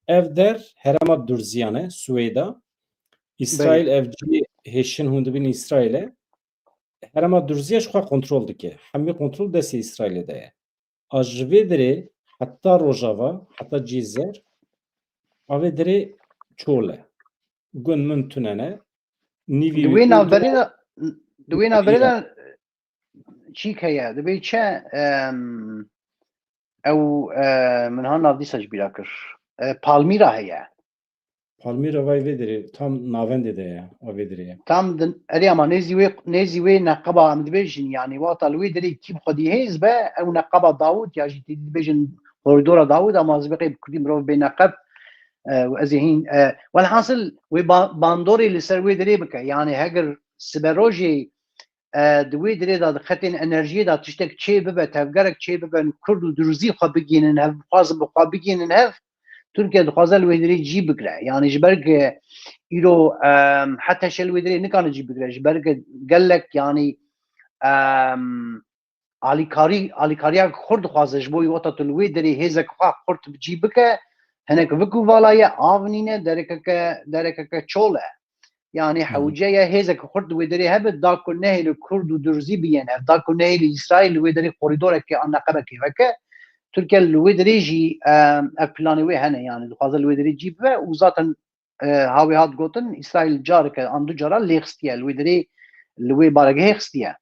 ev der herema Durziyan e, Swêda. Îsraîl Belê. Ev cihê hêşin hûn dibîn Îsraîl e. Herema Durziya ji xwe kontrol dike. Hemî kontrol destê Îsraîlê de ye. A ji vê derê heta Rojava, heta Cîzer, a vê derê çol e. Gund min tune ne. Nîvî Di wî wê navberê de, di wê navberê de çîk heye. Dibê çi, em, ew, e, min han nav dîsa ji bîra kir. E, Palmîra heye. Palmîra vay vê derê, tam navendê de ye, a vê derê ye. Tam din, erê ama nêzî wê, nêzî wê neqeba em dibêjin, yani wata li wê derê kî bi xwedî hêz be, ew neqeba Dawud ya jî tê dibêjin koridora Dawud, ama ez bê qey bi kurdî mirov bê neqeb, e, û ez ê hîn, e, welhasil wê ba-, bandorê li ser wê derê bike. Yani heger siberojê, e, di wê derê de di xetên enerjiyê de tiştek çê bibe, tevgerek çê bibe, Kurd û Durzî xwe bigihînin hev, bixwazin bi xwe bigihînin hev, Tirkiye dixwaze li wê derê cî bigire. Yani ji ber ke îro, em, H T Ş li wê derê nikane cî bigire. Ji ber ke gelek, yani, em, alîkarî, alîkariya xurt dixwaze ji bo wê wata tu li wê derê hêzek xwe xurt bi cî bike, hinek vik û vala ye, av nîne, derekeke, derekeke çol e. Yani Hı hı. hewce ye hêzeke xurt di wê derê hebe, da ku nehêle Kurd û Durzî biyên hev, da ku nehêle Îsraîl li wê derê korîdorekê an neqebekê veke. Tirkiye li wê derê jî, em, ev planê wê hene, yani dixwaze li wê derê cî bibe û zaten, e, ha wê hat gotin, Îsraîl careke an du cara lê xistiye, li wê derê, li wê baregehê xistiye.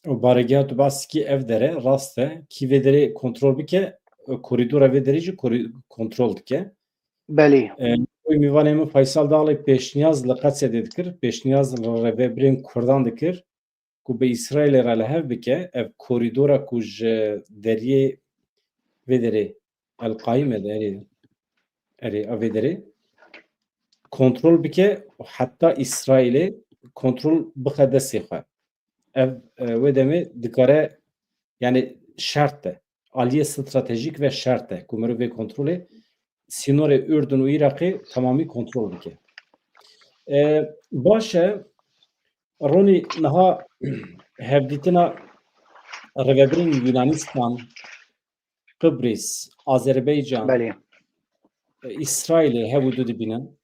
Û baregeha tu baskî ev dere, rast e. Kî vê derê kontrol bike, korîdora vê derê jî korî-, kontrol dike. Belê. E, oy mîvanê min Faysal Dağlê pêşniyaz li Qesedê dikir, pêşniyaz li rêvebirên Kurdan dikir ku bi Îsraîlê re li hev bike, ev korîdora ku ji deriyê vê derê El-Qaîme de erê, erê a vê derê kontrol bike û heta Îsraîlê kontrol bixe destê xwe. Ev, e, wê demê dikare, yani şert e. Aliyê stratejîk ve şert e ku mirov vê kontrolê sînorê Urdun û Iraqê temamî kontrol bike. E, baş e, Ronî, niha hevdîtina rêvebirên Yunanistan, Qibris, Azerbaycan, Belê. Îsraîlê hev û du dibînin.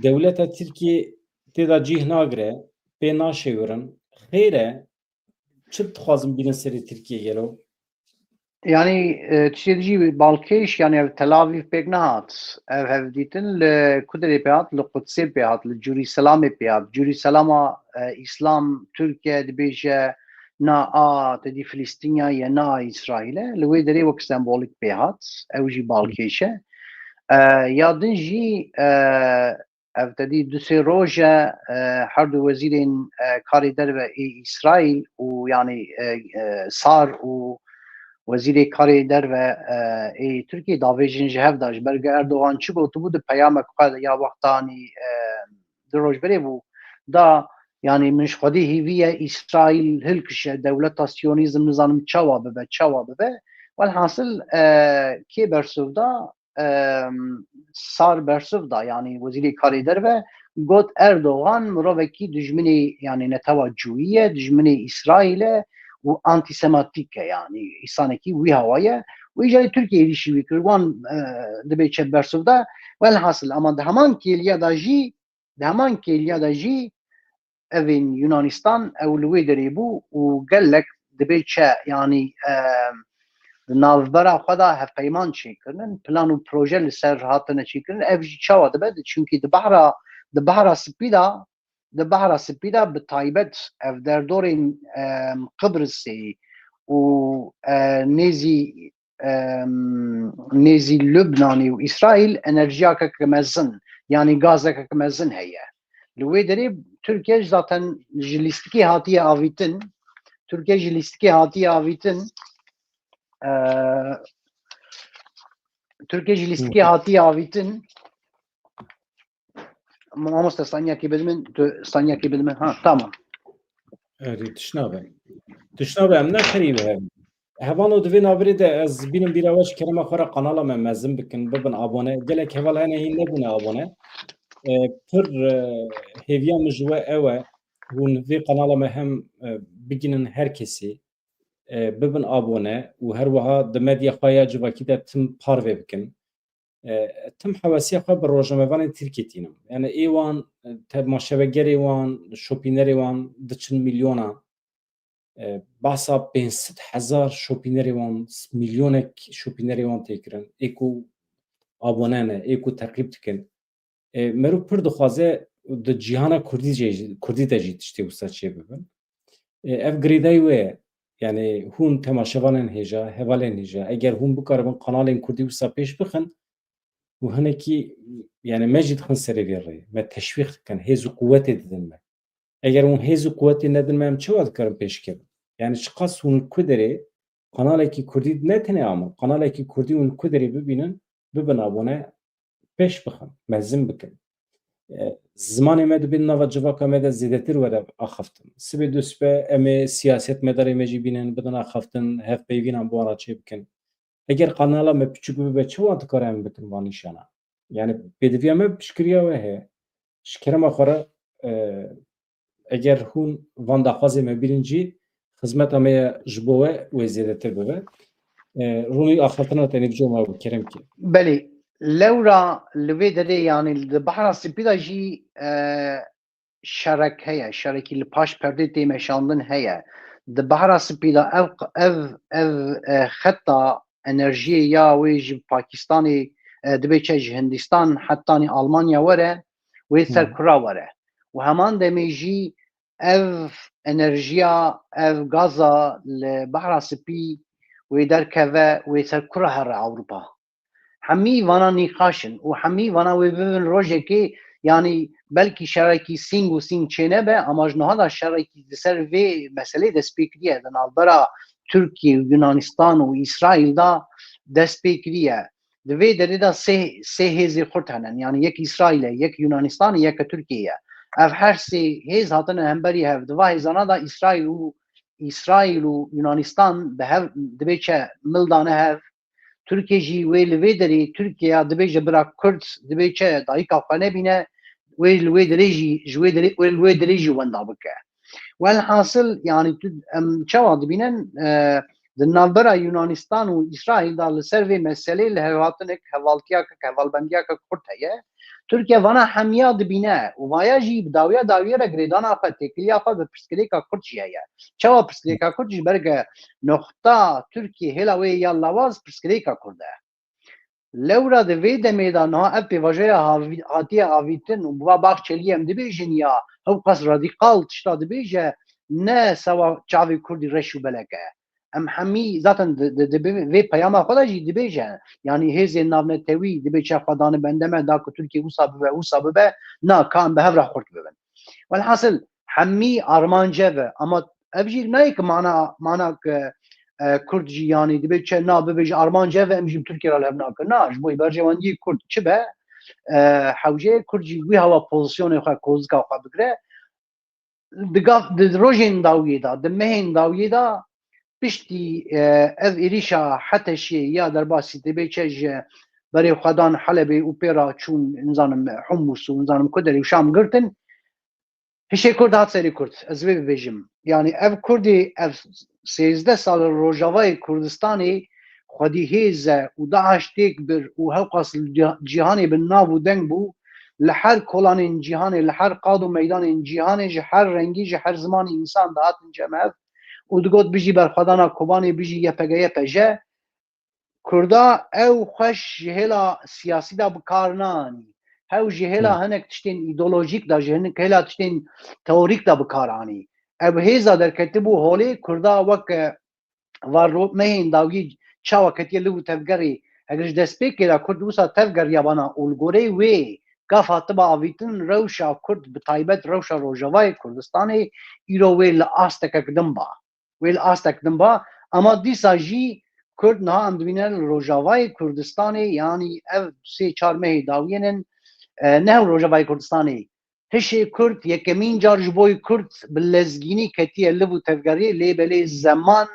Dewleta Tirkiyê tê de cih nagire, pê naşêwirin. Xêr e, çi dixwazin bînin serê Tirkiyê gelo? Yani, e, tiştê dijî balkêş, yani ev Tel Aviv pêk nehat. Ev hevdîtin li ku derê pê hat? Li Qudsê pê hat, li Cerûselamê pê hat. Cerûselama, e, Îslam, Tirkiye dibêje na a tedî Filistînya ye, na a Îsraîl e. Li wê derê wek sembolîk pê hat. Ew jî balkêş e. E, ya din jî, e, ev tedî du sê roj e, e, her du wezîrên, e, karê derve ê Îsraîl û, yanî, e, e, Sar û wezîrê karê derve, e, ê Tirkiyê davêjin ji hev de, ji ber ku Erdogan çi gotibû di peyamek xwe ya wextanî, e, du roj berê bû, da, yanî, min ji Xwedê hêvî ye Îsraîl hilkişe, dewleta Siyonîzm nizanim çawa bibe, çawa bibe. Welhasil, e, kê bersiv da? Em, Sar bersiv da, yanî wezîrê karê derve, got Erdogan mirovekî dijminê, yanî netewa cûyî ye, dijminê Îsraîl e û antîsematîk e, yanî îsanekî wî hawa ye. Û îcarê Tirkiye êrîşî wî kir, wan, e, dibê çe bersiv da. Welhasil, ama di heman kêliya da jî, di heman kêliya da jî evên Yunanistan ew li wê derê bû û gelek dibê çe, yanî, e, di navbera xwe de hevpeyman çêkirinin, plan û proje li ser hatine çêkirin. Ev jî çawa dibe? Çunkî di behra, di behra spî de, di behra spî de bi taybet ev derdorên, e, Qibrisê û, e, nêzî em, nêzî Lubnanê û Îsraîl enerjiyakek mezin, yanî gazekek mezin heye. Li wê derê Tirkiye zaten ji lîstikê hatiye avîtin. Tirkiye ji lîstikê hatiye avîtin. E, Tirkiye ji lîstikê hatiye avîtin. Mamoste, saniyekê bidin min, tu saniyekê bidin min. Ha, tamam. Erê, tişnabe. Tişnabe, em ne qerî bi hev. Hevano, di vê navberê de ez bînim bîra we, ji kerema xwe re kanala me mezin bikin, bibin abone. Gelek heval hene hîn nebûne abone. E, pir, e, hêviya min ji we ew e, hûn vê kanala me hem, e, bigînin her kesî, e, bibin abone û her wiha di medya xwe ya civakî de tim parve bikin. E, tim hewesiya xwe bi rojnamevanên Tirkî tînim. Yani ê wan, e, temaşevegerê wan, şopînerê wan diçin milyona. E, bahsa pênc sed hezar şopînerê wan, milyonek şopînerê wan tê kirin. Ê ku abone ne, ê ku teqîb dikin. E, meriv pir dixwaze di cîhana Kurdî jî, Kurdî de jî tiştê wisa çêbibin. E, ev girêdayî wê ye. Yani hûn temaşevanên hêja, hevalên hêja, eger hûn bikaribin kanalên Kurdî wisa pêş bixin û hinekî, yani me jî dixin serê vê rê, me teşwîq dikin, hêz û quwetê didin me. Eger hûn hêz û quwetê nedin me, em çawa dikarin pêş kevin? Yani çiqas hûn li ku derê kanalekî Kurdî, ne tenê Amed, kanalekî Kurdî hûn li ku derê bibînin, bibin abone, pêş bixin, mezin bikin. E, zimanê me dibê di nava civaka me de zêdetir were axaftin. Sibê dûsibe em ê siyasetmedarê me jî bînin, bidin axaftin, hevpeyvînan bi wan re çêbikin. Eger kanala me piçûk bibe, çawa dikare em bikin van nîşana? Yani pêdiviya me piştgiriya we heye. Ji kerema xwe re, e, eger hûn van daxwazê me bînin jî, xizmeta me ye ji bo we wê zêdetir bibe. E, Rûnî, axaftina te nîvco me bû, kerem kî. Belê, lewra li vê derê, yanî di Behra Spî de jî, e, şerek heye, şerekî li paş perdê tê meşandin heye. Di Behra Spî de ev, ev, ev, e, xeta enerjiyê ya wê ji Pakistanê, e, dibê çe ji Hindistan hetanî Almanya were, wê ser Hmm. kura were. Û heman demê jî ev enerjiya, ev gaza li Behra Spî wê derkeve, wê ser kura here Ewropa. Hemî vana nîqaş in û hemî vana wê bibin rojekê, yanî belkî şerekî sîng û sîng çênebe, ama ji niha de şerekî di ser vê meselê dest pê kiriye. Di navbera Tirkiye û Yunanistan û Îsraîl de dest pê kiriye. Di vê derê de sê, sê hêzê xurt hene. Yani yek Îsraîl e, yek Yunanistanê, yek Tirkiye ye. Ev her sê hêz hatine hemberî hev. Di va hêzana de Îsraîl û Îsraîl û Yunanistan bi hev dibê çi mil dane hev. Tirkiye jî wê li vê derê Tirkiye ya dibêje bira Kurd dibê çi dayika xwe nebîne, wê li wê derê jî, ji wê derê, wê li wê derê jî wenda bike. Welhasil, yani tu, em çawa dibînin, e, di navbera Yunanistan û Îsraîl de li ser vê meselê lihevhatinek, hevaltiyakek, hevalbendiyakek xurt heye. Tirkiye vana hemiya dibîne û vaya jî bi dawiya dawiyê re girêdana xwe, têkiliya xwe bi pirsgirêka Kurd jî heye. Çawa pirsgirêka Kurd? Ji ber ke noxta Tirkiye hêla wê ya lawaz pirsgirêka Kurd e. Lewra di vê demê de niha ev pêvajoya havî-, hatiye avîtin û bi va Baxçelî em dibêjin ya hewqas radîkal tişta dibêje, ne sewa çavê Kurdî reş û belek e. Em hemî zaten di, di, di vê peyama xwe de jî dibêje, yanî hêzên navnetewî dibê çi xwe dane bende me, da ku Tirkiye wisa bibe, wisa bibe, na ka em bi hev re xurt bibin. Welhasil, hemî armanc ev e, ama ev jî nayê ki mana, mana ki, e, Kurd jî, yanî dibê çi na bibêje armanc ev e, em jî bi Tirkiye re li hev nakin. Na, ji bo berjewendiyê Kurd çi be, e, hewceyê Kurd jî wî hewa pozisyonê xwe, kozika xwe bigire. Di gav, di rojên dawiyê de, di mehên dawiyê de piştî, e, ev êrîşa HTŞ'ê ya derbasî dibê çi ji berê xwedan Helebê û pê re çûn, nizanim, Humus û nizanim ku derê û Şam girtin, hişê Kurd hat serê Kurd. Ez vê bibêjim. Yanî ev Kurdê, ev sêzdeh sal li Rojavayê Kurdistanê xwedî hêz e û DAIŞ têk bir û hewqas li cih-, cîhanê bi nav û deng bû. Li her kolanên cîhanê, li her qad û meydanên cîhanê, ji her rengî, ji her zimanê însan dihatin cem hev û digot, "Bijî berxwedana Kobanê, bijî YPG YPJ." Kurda ew xweş ji hêla siyasî de bi kar nanî. Hew ji hêla Hmm. hinek tiştên îdeolojîk de, ji hinek hêla tiştên teorîk de bi kar anî. Ew hêza derketibû holê, Kurda weke va ro-, mehên dawiyê çawa ketiye liv û tevgerê, eger ji destpêkê de Kurd wisa tevgeriya bana û li goreyê wê gaf hatiba avîtin, rewşa Kurd, bi taybet rewşa Rojavayê Kurdistanê, îro wê li astekek din ba. Wê li astek din ba. Ama dîsa jî Kurd niha em dibîne li Rojavayê Kurdistanê, yanî ev sê çar mehê dawiyên in, e, ne hew Rojavayê Kurdistanê. Hişê Kurd yekemîn car ji bo Kurd bi lezgînî ketiye liv û tevgeriyê, lê belê zeman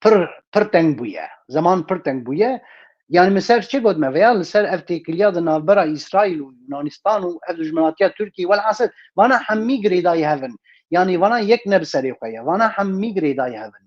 pir, pir teng bûye. Zeman pir teng bûye. Yani min ser çi got me veya li ser ev têkiliya di navbera Îsraîl û Yunanistan û ev dijminatiya Tirkiyê, welhasil, vana hemî girêdayî hev in. Yani vana yek ne bi serê xwe ye. Vana hemî girêdayî hev in.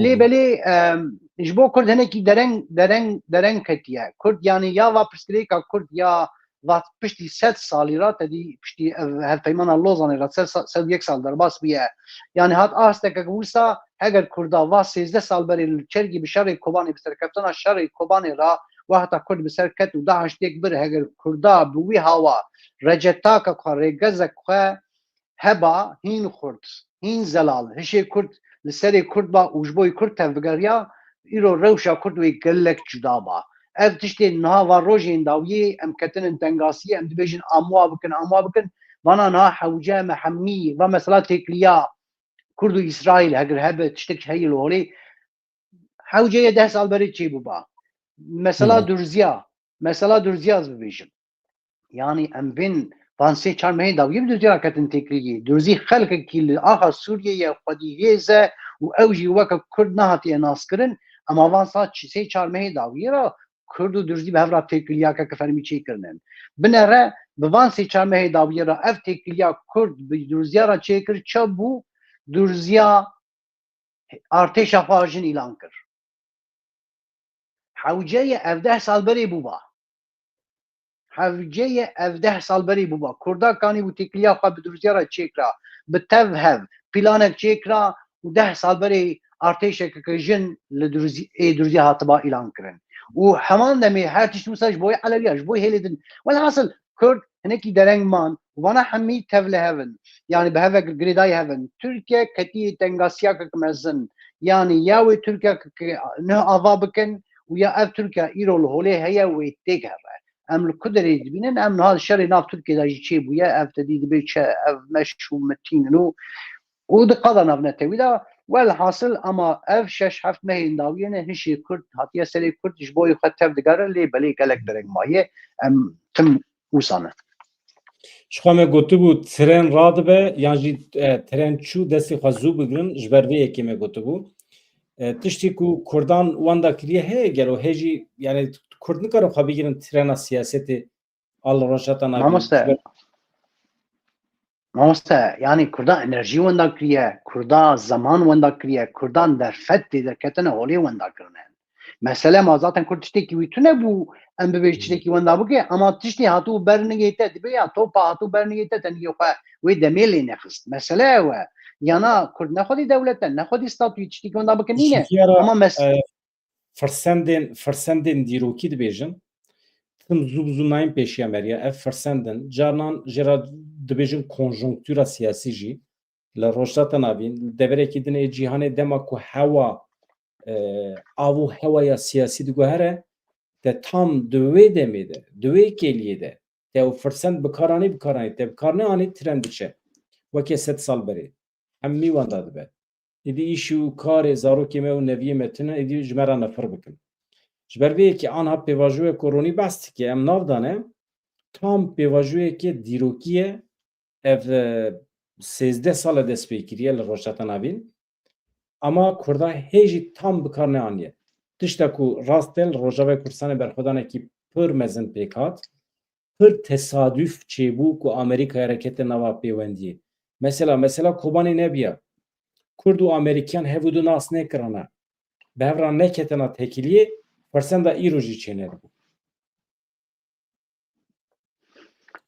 Lê Hı hı. belê, em, ji bo Kurd hinekî dereng, dereng, dereng ketiye. Kurd yani ya va pirsgirêka Kurd ya va piştî sed salî re, tedî piştî ev hevpeymana Lozanê re sed sa-, sed û yek sal derbas bûye. Yani hat astekek wisa, heger Kurda va sêzdeh sal berê li Çergî bi şerê Kobanê, bi serkeftina şerê Kobanê re, wexta Kurd bi ser ket û DAIŞ têk bir, heger Kurda bi wî hawa reçetaka xwe, rêgezek xwe heba, hîn xurt, hîn zelal, hişê Kurd li serê Kurd ba û ji bo Kurd tevbigeriya, îro rewşa Kurd wê gelek cuda ba. Ev tiştên niha va rojên dawiyê em ketinin tengasiyê, em dibêjin, "Amwa bikin, amwa bikin." Vana niha hewce me hemî, va mesela têkiliya Kurd û Îsraîl, heger hebe tiştek heye li holê, hewceye deh sal berê çêbûba. Mesela Hı hı. Durziya, mesela Durziya ez bibêjim. Yani em bên van sê çar mehê dawiyê bi Durzî raketin têkiliyê. Durzî xelkekî li axa Sûriyê ye, xwedî hêz e û ew jî weke Kurd nehatiye naskirin, ema van sa çi-, sê çar mehê dawiyê re Kurd û Durzî bi hev re têkiliyakeke fermî çêkirinin. Binere bi van sê çar mehê dawiyê re ev têkiliya Kurd bi Durziya re çêkir, çi bû? Durziya artêşa xwe a jin îlan kir. Hewce ye ev deh sal berê bûba. Hewce ye ev deh sal berê bûba. Kurda kanî bû têkiliya xwe bi Durziya re çêkira. Bi tev hev planek çêkira û deh sal berê artêşekeke jin li Durzî-, ê Durziya hatiba îlan kirin. Û heman demê her tişt wisa ji bo yê Elewiya, ji bo yê hêlê din. Welhasil, Kurd hinekî dereng man û vana hemî tev li hev in. Yani bi hev ve girêdayî hev in. Tirkiye ketî tengasiyakek mezin. Yani ya wê Tirkiye k-, k-, nuh ava bikin û ya ev Tirkiye îro li holê heye wê têk here. Em li ku derê dibînin, em niha şerê nav Tirkiye de jî çêbûye, ev tedî dibê çi, ev meş û mitîn in û, û di qada navnetewî de Welhasil ama ev şeş heft mehên dawiyê ne hişê Kurd hatiye serê Kurd ji bo xwe tev digere lê belê gelek dereng maye em tim wisa ne. Ji xwe me gotibû tren radibe yan jî e, tren çû destê xwe zû bigirin ji ber vê yekê me gotibû. E, tiştê ku Kurdan wenda kiriye heye gelo hê jî yani Kurd nikarin xwe bigirin trena siyasetê a li Rojhilata Navîn. Mamoste, Mamoste, yani Kurda enerjî wenda kiriye, Kurda zeman wenda kiriye, Kurdan derfet tê derketine holê wenda kirine. Mesele ma zaten Kurd tiştekî wî tune bû, em bibêj tiştekî wenda bike, ama tiştê hatû ber nigê te dibe ya, topa hatû ber nigê te, te nigê xwe wê demê lê nexist. Mesele ew e. Yana Kurd ne xwedî dewlet e, ne xwedî statûyê tiştekî wenda bike nîne. Ama mes- firsendên, firsendên dîrokî dibêjin, tim zû bi zû nayên pêşiya meriya. Ev firsend in. Carinan jê re dibêjin konjonktûra siyasî jî. Li Rojhilata Navîn, li deverekî din ê cîhanê dema ku hewa, e, av û hewaya siyasî diguhere, te tam di wê demê de, di wê kêliyê de, te ew firsend bi kar anî, bi kar anî, te bi kar neanî, tren diçe. Weke sed sal berê. Hemî wenda dibe. Êdî îş û karê zarokê me û neviyê me tune, êdî ji me re nefir bikin. Ji ber vê yekê anha pêvajoyek ku Ronî behs dike, em nav dane, tam pêvajoyeke dîrokî ye, ev, e, sêzdeh sal e dest pê kiriye li Rojhilata Navîn. Ama Kurda hê jî tam bi kar neaniye. Tişta ku rast e, li Rojavayê Kurdistanê berxwedanekî pir mezin pêk hat. Pir tesadûf çêbû ku Amerîkaya re kete nava pêwendiyê. Mesela, mesela Kobanê nebiya. Kurd û Amerîkiyan hev û du nas nekirana. Bi hev re neketena tekiliyê, firsenda îro jî çênedibû.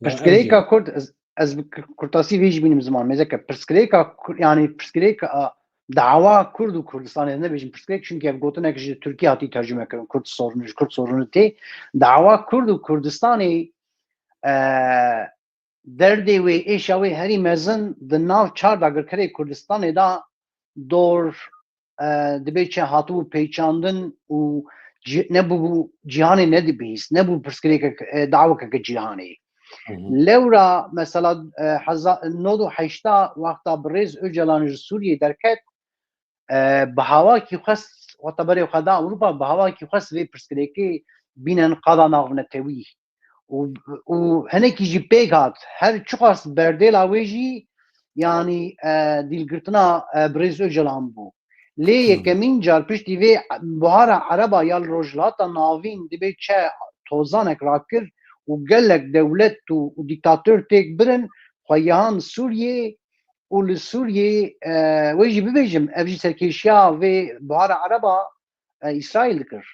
Pirsgirêka Kurd, ez, ez bi kurtasî vê jî bînim ziman mêzeke. Pirsgirêka Kur-, yani pirsgirêka, a, dawa Kurd û Kurdistanê, ez nebêjim pirsgirêk, çünkü ev gotinek ji Tirkiyê hatî tercüme kirin, Kurd sorunu, ji Kurd sorunu tê. Dawa Kurd û Kurdistanê, e, derdê wê, êşa wê herî mezin di nav çar dagirkerê Kurdistanê de dor, e, dibê çi hatibû pêçandin û ci-, nebûbû cîhanê nedibihîst, nebû pirsgirêkek, e, dawekeke cîhanê. Hı hı. Lewra mesela, e, heza-, nod û heşta wexta birêz Ocalan ji Sûriyê derket, e, bi hawakî xwest, wexta berê xwe da Ewropa, bi hawakî xwest vê pirsgirêkê bînin qada navnetewî. Û, û hinekî jî pêk hat, her çiqas berdêla wê jî, yanî, e, dîlgirtina, e, birêz Ocalan bû. Lê Hmm. yekemîn car piştî vê buhara ereba ya li Rojhilata Navîn dibê çe tozanek rakir û gelek dewlet û, û dîktator têk birin, xweyahan Sûriyê û li Sûriyê, e, wê jî bibêjim, ev jî serkêşiya vê buhara ereba, e, Îsraîl dikir.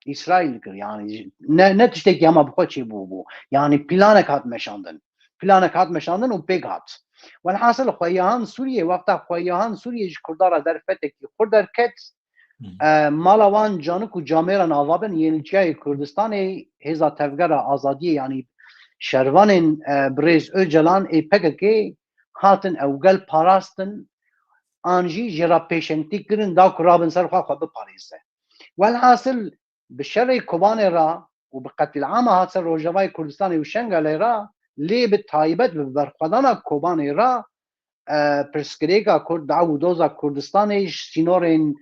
Îsraîl dikir. Yani ne, ne tiştekî hema bi xwe çêbû bû. Yani planek hat meşandin. Planek hat meşandin û pêk hat. Welhasil xweyahan Sûriyê, wexta xweyahan Sûriyê ji Kurda re derfetekî xurt derket, Hmm. e, mala wan canik û camêran ava bin, yên li Çiyayê Kurdistanê hêza tevgera azadiyê, yani şervanên, e, birêz Ocalan ê P K K hatin ew gel parastin, an jî jê re pêşengtî kirin, da ku rabin ser xwe, xwe biparêze. Welhasil bi şerê Kobanê re û bi qetlîama hat ser Rojavayê Kurdistanê û Şengalê re, lê bi taybet bi berxwedana Kobanê re, e, pirsgirêka Kurd, daw û doza Kurdistanê ji sînorên,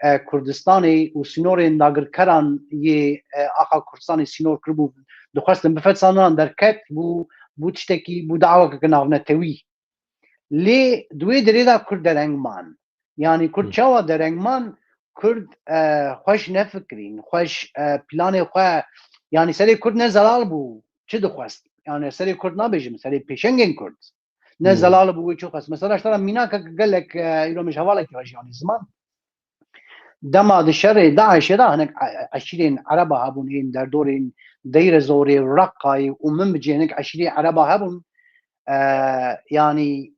e, Kurdistanê û sînorên dagirkeran yê, e, axa Kurdistanê sînor kiribû, dixwestin bifetisanan derket, bû, bû tiştekî, bû dawekeke navnetewî. Lê di wê derê de Kurd dereng man. Yani Kurd Hmm. çawa dereng man? Kurd, e, xweş nefikirîn, xweş, e, planê xwe, yani serê Kurd ne zelal bû, çi dixwest? Yani serê Kurd nabêjim, serê pêşengên Kurd. Ne Hmm. zelal bû wê çi xwest. Mesela ji te re mînakek gelek, e, îro min ji hevalekî re jî anî ziman. Dema di şerê DAIŞê de hinek e-, eşîrên Ereba hebûn, ên derdorên Deyre Zorê, Reqayê û min bicê hinek eşîrê Ereba hebûn. E, yanî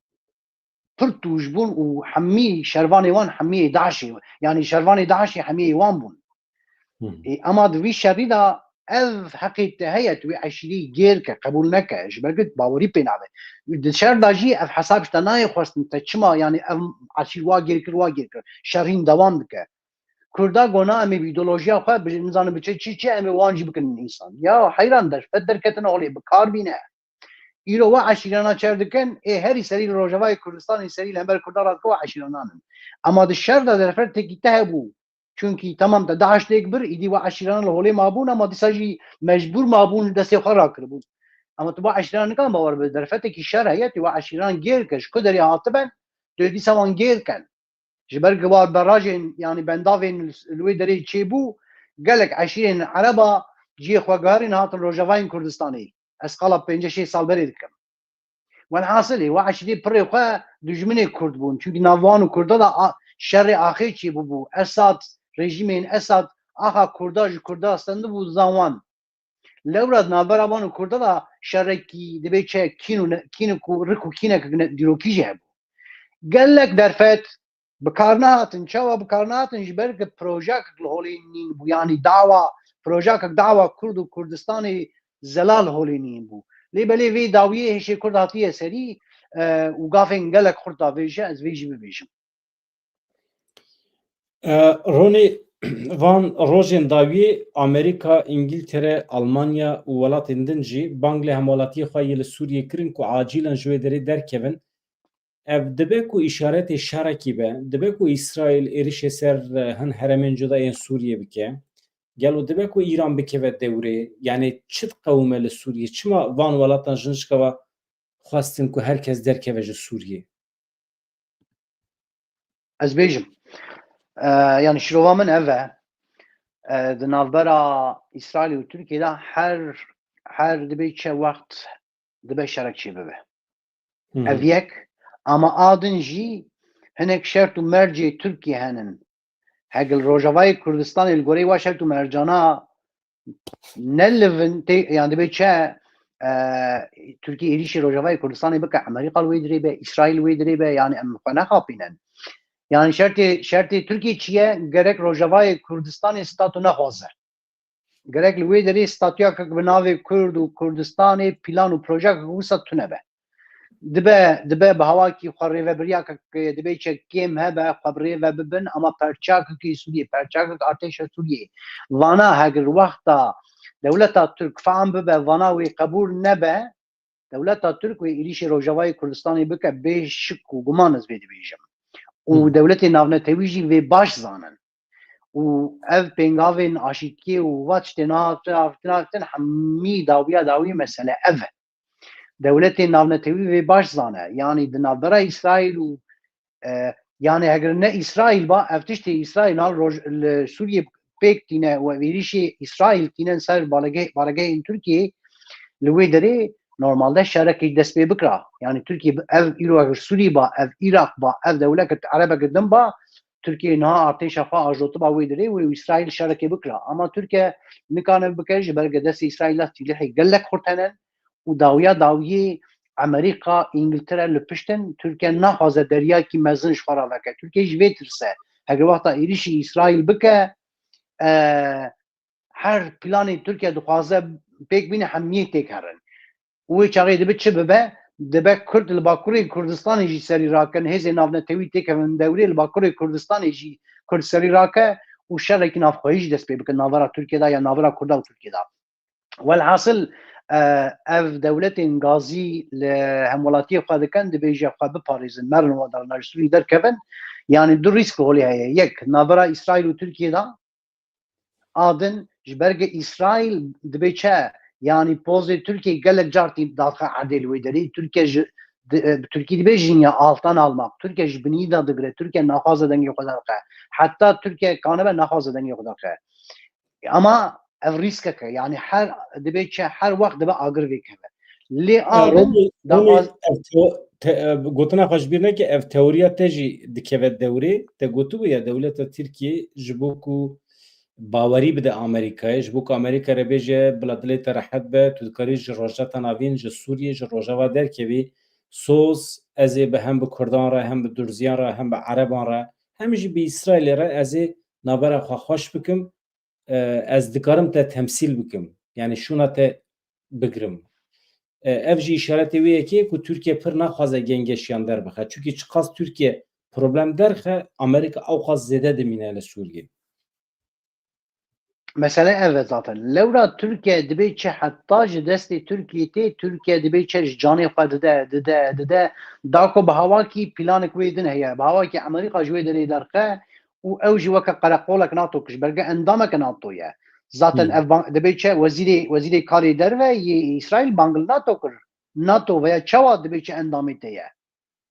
pir tûj bûn û hemî şervanê wan hemî DAIŞê, yanî şervanê DAIŞê hemî wan bûn. Hı hı. E, ama di vî şerî de ev heqê te heye, tu wê eşîrî gêr ke, qebûl neke, ji ber ku bawerî pê nabe. Di şer de jî ev hesab ji te nayê xwestin, te çima, yanî ev eşîr wa gêr kir, wa gêr kir. Şer hîn dewam dike. Kurda gona em ê bi îdeolojiya xwe, bi, nizanim bi çi, çi, çi, em ê wan jî bikin însan. Ya heyran, derfet derketin holê, bi kar bîne. Îro we eşîrana çer dikin, ê herî serî li Rojavayê Kurdistanê serî li hember Kurdan radike we eşîranan in. Ema di şer de derfetekî te hebû, çunkî temam te DAIŞ têk bir, îdî we eşîranan li holê mabûn, ema dîsa jî mecbûr mabûn, destê xwe rakiribûn. Ema tu we eşîranan nikan bawer bi, derfetekî şer heye, tu we eşîranan gêr ke, ji ku derê hatiben, tu dîsa wan gêr ken. Ji ber ku wa berajên, yanî bendavên li wê derê çêbû, gelek eşîrên Ereba cihê xwe guherîn hatin Rojavayên Kurdistanê. Ez qala pêncî şêst sal berê dikim. Welhasilê, wa eşîrê pirê xwe dijminê Kurd bûn. Çunkî nav wan û Kurda da a-, şerê axê çêbûbû. Esad, rejîmên Esad, axa Kurda ji Kurda stendibû, zan wan. Lewra di navbera wan û Kurda da şerekî dibê çi kîn û ne-, kîn û ku-, rik û kînek ne-, dîrokî jî hebû. Gelek derfet bi kar nehatin. Çawa bi kar nehatin? Ji ber ku projekek li holê nîn bû, yanî dawa, projekek dawa Kurd û Kurdistanê zelal holê nîn bû. Lê belê vê dawiyê hêşê Kurd hatiye serî, e, û gavên gelek xurt davêje, ez vê jî bibêjim. E, Ronî, van rojên dawiyê Amerîka, Îngiltere, Almanya û welatên din jî bang li hemwelatiyê xwe yê li Sûriyê kirin ku acîlen ji wê derê derkevin. Ev dibe ku îşaretê şerekî be, dibe ku Îsraîl êrişê ser, e, hin herêmên cuda yên Sûriyê bike. Gelo dibe ku Îran bikeve dewrê, yanî çi diqewime li Sûriyê? Çima van welatan ji nişka ve xwestin ku her kes derkeve ji Sûriyê? Ez bêjim, e, yanî şirova min ev e. E, di navbera Îsraîlê û Tirkiyê de her, her dibê çi wext dibe şerek çêbibe. Hı hı. Ev yek, ama a din jî hinek şert û mercê Tirkiyê henin. Hegil Rojavayê Kurdistanê li goreyê wa şert û mercana ne livin tê, yan dibê çi, e, Tirkiye êrîşî Rojavayê Kurdistanê bike, Amerîka li wê dirê be, Îsraîl wê dirê be, yanî em xwe nexapînin. Yanî şertê, şertê Tirkiye çi ye? Gerek Rojavayê Kurdistanê stato nexwaze. Gerek li wê derê statuyakek bi navê Kurd û Kurdistanê plan û projekek wisa tune be. Dibe, dibe bi hawakî xwe rêvebiriyakek, e, dibê çi kêm hebe, xwe bi rê ve bibin, ama perçakekî Sûriyê, perçakek artêşa Sûriyê. Vana hegir wexta dewleta Tirk fehm bibe, vana wê qebûl nebe, dewleta Tirk wê êrîşê Rojavayê Kurdistanê bike, bê şik û guman ez vê dibêjim. Û Hı. dewletê navnetewî jî vê baş zanin. Û ev pêngavên aşîtiyê û va tiştê nahatin, nahatin, hemî dawiya dawî mesele ev e. Dewletên navnetewî vê baş zane. Yanî di navbera Îsraîl û, e, yanî heger ne Îsraîl ba, ev tiştê Îsraîl hal roj-, li Sûriyê pêk tîne û ev êrîşê Îsraîl tîne ser balegeh-, baregehên Tirkiyê, li wê derê normalde şerekê dest pê bikira. Yanî Tirkiye bi-, ev îro eger Sûrî ba, ev Îraq ba, ev dewleket erebeke din ba, Tirkiye niha artêşa xwe ajotiba wê derê û Îsraîl şerekê bikira. Ama Tirkiye nikane bike, ji ber ke destê Îsraîl de sîlehê gelek xurt hene û dawiya dawiyê Amerîka, Îngiltere li pişt in. Tirkiye naxwaze deryakî mezin ji xwe re veke. Tirkiye ji vê tirse. Heger wexta êrîşî Îsraîl bike, e, her planê Tirkiye dixwaze pêk bîne, hemiyê têk herin. Û wê çaxê dibe çi bibe? Dibe Kurd li Bakurê Kurdistanê jî serî rakin, hêzên navnetewî têkevin dewrê, li Bakurê Kurdistanê jî Kurd serî rake û şerekî navxweyî jî dest pê bikin navbera Tirkiye de ya navbera Kurda û Tirkiye de. Welhasil, e, ev dewletên gazî li hemwelatiyê xwe dikin, dibêje xwe biparêzin, merin wan darna ji Sûrî derkevin. Yanî du rîsk holê heye. Yek, navbera Îsraîl û Tirkiye de, a din ji ber ke Îsraîl dibê çi? Yanî pozê Tirkiye gelek car tî dadixe erdê li wê derê. Tirkiye ji, di-, e, Tirkiye dibêjin ya alttan almak. Tirkiye ji binî de digire. Tirkiye naxwaze dengê xwe derxe. Heta Tirkiye kanibe naxwaze dengê xwe derxe. Ama ev rîskek e. Yanî her dibê çi? Her wext dibe agir vêkeve. Lê E, a din Ronî, Ronî, daxwaz- ev teo-, te-, e, gotina xwe ji bîr neke, ev teoriya te jî dikeve dewrê. Te gotibû ya dewleta Tirkiyê ji bo ku bawerî bide Amerîkayê, ji bo ku Amerîka re bêje, bila dilê te rehet be, tu dikarî ji Rojhilata Navîn, ji Sûriyê, ji Rojava derkevî, soz, ez ê bi hem bi Kurdan re, hem bi Durziyan re, hem bi Ereban re, hem jî bi Îsraîlê re ez ê navbera xwe xweş bikim, e, ez dikarim te temsîl bikim. Yanî şûna te bigirim. E, ev jî îşaretê wê yekê ye ku Tirkiye pir naxwaze gengeşiyan derbixe. Çunkî çiqas Tirkiye problem derxe, Amerîka ewqas zêde dimîne li Sûriyê. Mesele ev e zaten. Lewra Tirkiye dibê çi heta ji destê Tirkiyê tê, Tirkiye dibê çi ji canê xwe dide, dide, dide. Da ku bi hawakî planek wê din heye, bi hawakî Amerîka ji wê derê derxe û ew jî weke qereqolek NATO kir, ji berge endameke NATO ye. Zaten Hmm. ev ban-, dibê çi wezîrê, wezîrê karê derve yê Îsraîl bang li NATO kir. NATO veya çawa dibê çi endamê te ye?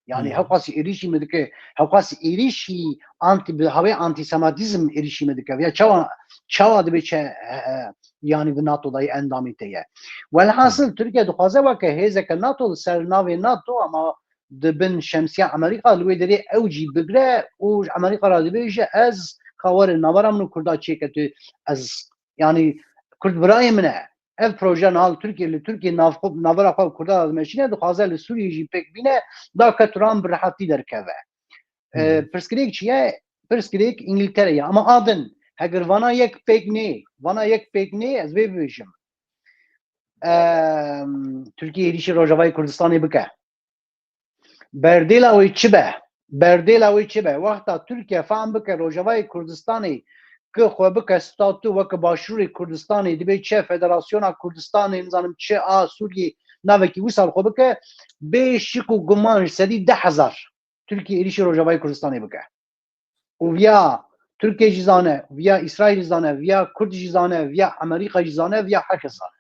Yani Hmm. hewqasî êrîşî me dike, hewqasî êrîşî anti, bi hawê antisemitîzm êrîşî me dike. Ya çawa, çawa dibe çe, e, e, yani bi NATO dayê endamê te ye. Welhasil Tirkiye dixwaze weke hêzeke NATO li ser navê NATO ama di bin şemsiya Amerîka li wê derê ew jî bigre û ji Amerîka re dibêje ez ka were navbera min û Kurda çêke tu ez yani Kurd birayê min e. Ev proje niha li Tirkiye, li Tirkiye nav-, navbera xwe Kurda dimeşîne, dixwaze li Sûriyê jî pêk bîne, da ke Trump bi rehetî derkeve. E, Hmm. pirsgirêk çi ye? Pirsgirêk Îngiltere ye. Ama a din, heger vana yek pêk nê, vana yek pêk nê, ez vê bibêjim. Em, Tirkiye êrîşî Rojavayê Kurdistanê bike. Berdêla wê çi be? Berdêla wê çi be? Wexta Tirkiye fam bike Rojavayê Kurdistanê ki xwe bike statû weke Başûrê Kurdistanê, dibe çi Federasyona Kurdistanê, nizanim çi a Sûriyê, navekî wisa li xwe bike, bê şik û guman ji sedî deh hezar Tirkiye êrîşî Rojavayê Kurdistanê bike. Û viya Tirkiye jî zane, viya Îsraîl zane, viya Kurd jî zane, viya Amerîka jî zane, viya her kes zane.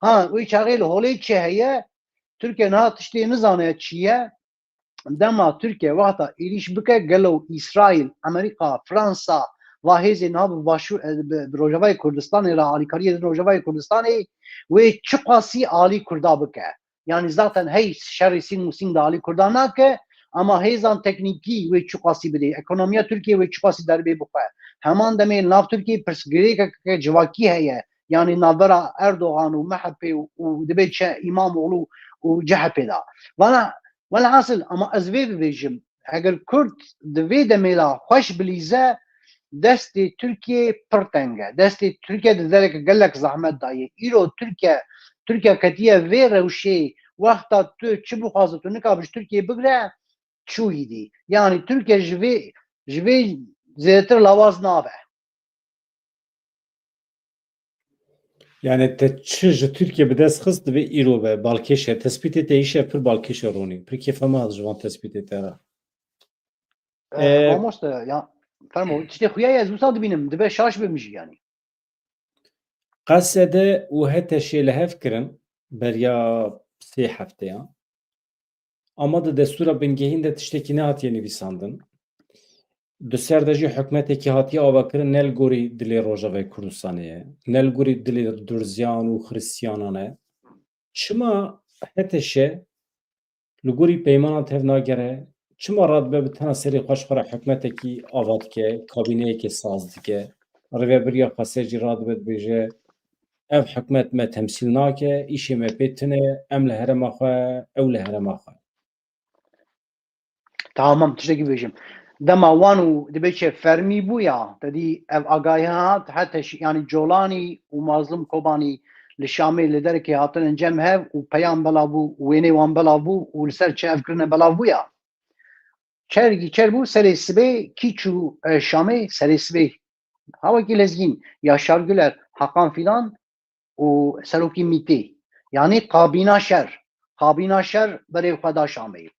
Ha, wê çaxê li holê çi heye? Tirkiye niha tiştê nizane çi ye. Dema Tirkiye wexta êrîş bike, gelo Îsraîl, Amerîka, Fransa, va hêzê niha bi başû-, e, bi, bi Rojavayê Kurdistanê re alîkariyê di Rojavayê Kurdistanê wê çiqasî alî Kurda bike? Yani zaten hey şerê sîn û sîn de alî Kurdan nake, ama hêzan teknîkî wê çiqasî bidê, ekonomiya Tirkiye wê çiqasî derbê bixwe. Heman demê li nav Tirkiye pirsgirêkeke civakî heye, yani navbera Erdogan û M H P û, û dibe çi Îmamoğlu û C H P de. Vana, welhasil, ama ez vê bibêjim, heger Kurd di vê demê de xweş bilîze, destê Tirkiyê pir teng e. Destê Tirkiye di dereke gelek zehmet de ye. Îro Tirkiye, Tirkiye ketiye vê rewşê, wexta tu çi bixwaze tu nikabî ji Tirkiyê bigre, çûyî dî. Yani Tirkiye ji vê, ji vê zêdetir lawaz nabe. Yani te çi ji Tirkiye bi dest xist, divê îro be balkêş e. Tespîtê te îşev pir balkêş e Ronî. Pir kêfa me hat ji van tespîtê te re. E, Ee, mamoste, ya, fermo, tiştê xuya ye, ez wisa dibînim, dibe şaş bim jî yani. Qesede û HTŞê li hev kirin beriya sê hefteyan. Ama di destûra bingehîn de tiştekî nehatiye nivîsandin. Di ser de jî hikûmetekî hatiye avakirin ne li gorî dilê Rojavayê Kurdistanê ye, ne li gorî dilê Durziyan û Xiristiyanan e. Çima HTŞ li gorî peymanan tev nagere? Çima radibe bi tena serê xwe ji xwe re hikûmetekî ava dike, kabîneyekê saz dike? Rêvebiriya Xweser jî radibe dibêje, ev hikûmet me temsîl nake, îşê me pê tune, em li herêma xwe, ew li herêma xwe. Tamam, tiştekî bêjim. Dema wan û dibe çi fermî bû ya, te dî ev agahî hat, heta şî-, yani Colanî û Mazlum Kobanî li Şamê li derekê hatine cem hev û peyam belav bû û wênê wan belav bû û li ser çi ev kirine belav bû ya. Çergî çer bû, serê sibê kî çû, e, Şamê, serê sibê. Hawekî lezgîn, Yaşar Güler, Hakan Fidan û serokî MÎT'ê. Yanî kabîna şer. Kabîna şer berê xwe da Şamê.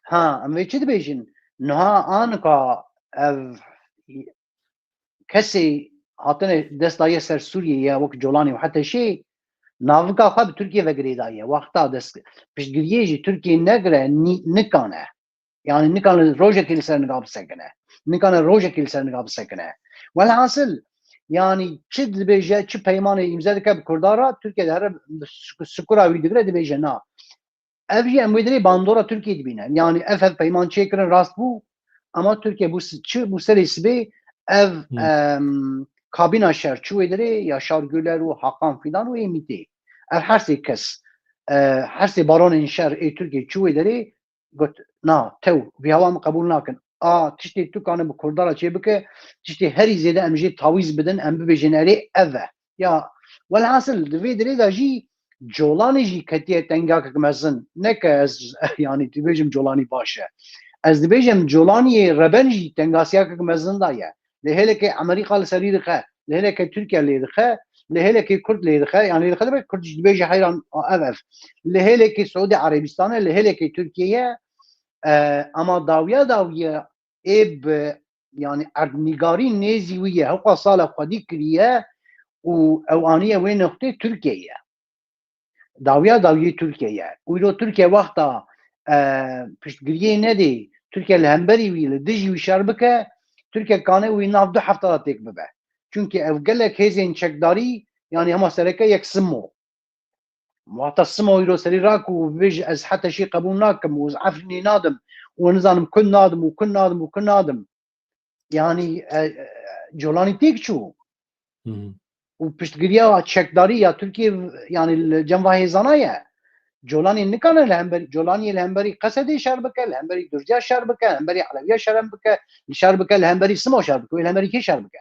Ha, em vê çi dibêjin? Niha anika ev kesê hatine dest daye ser Sûriyê ya wek Colanî û HTŞê, navika xwe bi Tirkiye ve girêdaye. Wexta dest piştgiriyê jî Tirkiye negire, nî-, nikane. Yani nikane rojekê li ser niga bisekine. Nikane rojekê li ser niga bisekine. Welhasil, yani çi dibêje, çi peymanê îmze dike bi Kurdan re, Tirkiye dihere bi suk-, sukura wî digire, dibêje na. Ev jî em wê dirê bandora Tirkiye dibîne. Yani ev hevpeyman çêkirin rast bû, ama Tirkiye bû si-, çi bû serê sibê ev, Hmm. em, kabîna şer çû wê dirê, Yaşar Güler û Hakan Fidan û ê MÎT'ê. Ev her sê kes, e, her sê baronên şer ê Tirkiye çû wê derê, got, na, tew, vî hewa min qebûl nakin. A, tiştê tu kane bi Kurda re çê bike, tiştê herî zêde em jê tawîz bidin, em bibêjin erê ev e. Ya, welhasil, di vê dirê de jî Colanî jî ketiye tengakek mezin. Ne ke ez, yani, dibêjim Colanî baş e. Ez dibêjim Colaniyê reben jî tengasiyakek mezin de ye. Lê hêlekê Amerîka li serî dixe. li hêlekê Tirkiye lê dixe, li hêlekê Kurd lê dixe, yani lê dixe dibe Kurd jî dibêje heyran, a, ev ev. Li hêlekê Siûdî Erebistane, li hêlekê Tirkiyeye, e, ama dawiya dawiye ê bi, yani erdnîgarî nêzî wî ye, hewqa sala xwedî kiriye û ew aniye wê noqtê Tirkiye ye. Dawiya dawiyê Tirkiye ye. Û îro Tirkiye wexta, e, piştgiriyê nedê, Tirkiye li hemberî wî, li dijî wî şer bike, Tirkiye kane wî nav du hefta de têk bibe. Çunkî ev gelek hêzên çekdarî, yani hema sereke yek Simo. Wexta Simo îro serî rak û bibêje ez heta şî qebûl nakim û ez Efrînê nadim û nizanim ku nadim û ku nadim û ku nadim. Yani, e, e, Colanî têk çû. Hı hı. Û piştgiriya çekdarî ya Tirkiye, yani li cem va hêzana ye. Colanî nikane li hemberî, Colanî li hemberî Qesedê şer bike, li hemberî Durciya şer bike, li hemberî Elewiya şer bike, şer bike, li hemberî Simo şer bike, wê li hemberî kê şer bike?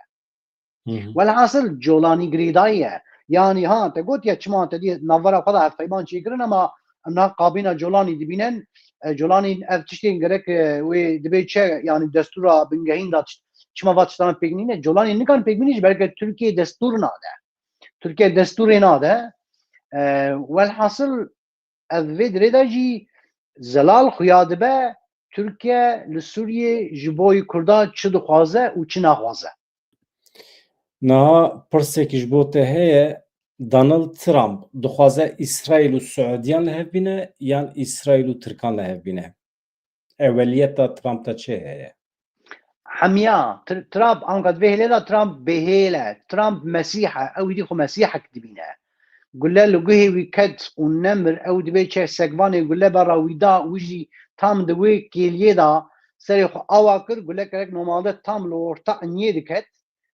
Hı hı. Welhasil Colanî girêdayî ye. Yani ha, te gotiye çima te dî navbera xwe de hevpeyman çêkirin, ama em niha kabîna Colanî dibînin. E, Colanî ev tiştên gerek, e, wê dibê çi, yani destûra bingehîn de çi-, çima va tiştana pêk nîne? Colanî nikan pêk bîne, ji ber ke Tirkiye destûr nade. Tirkiye destûrê nade. E, welhasil ev vê dirê de jî zelal xuya dibe Tirkiye li Sûriyê ji bo yî Kurda çi dixwaze û çi naxwaze. Niha pirsek ji bo te heye, Donald Trump dixwaze Îsraîl û Siûdiyan li hev bîne yan Îsraîl û Tirkan li hev bîne? Eweliyeta Trump de çi heye? Hemiya, Tr-, Trump, anka di vê hêlê de Trump bêhêl e. Trump Mesîh e. Ew êdî xwe Mesîhek dibîne. Gule li guhê wî ket û nemir, ew dibê çe sekvanê gule bera wî da, wî jî tam di wê kêliyê de serê xwe awa kir, gule kerek normalde tam li orta enyê diket.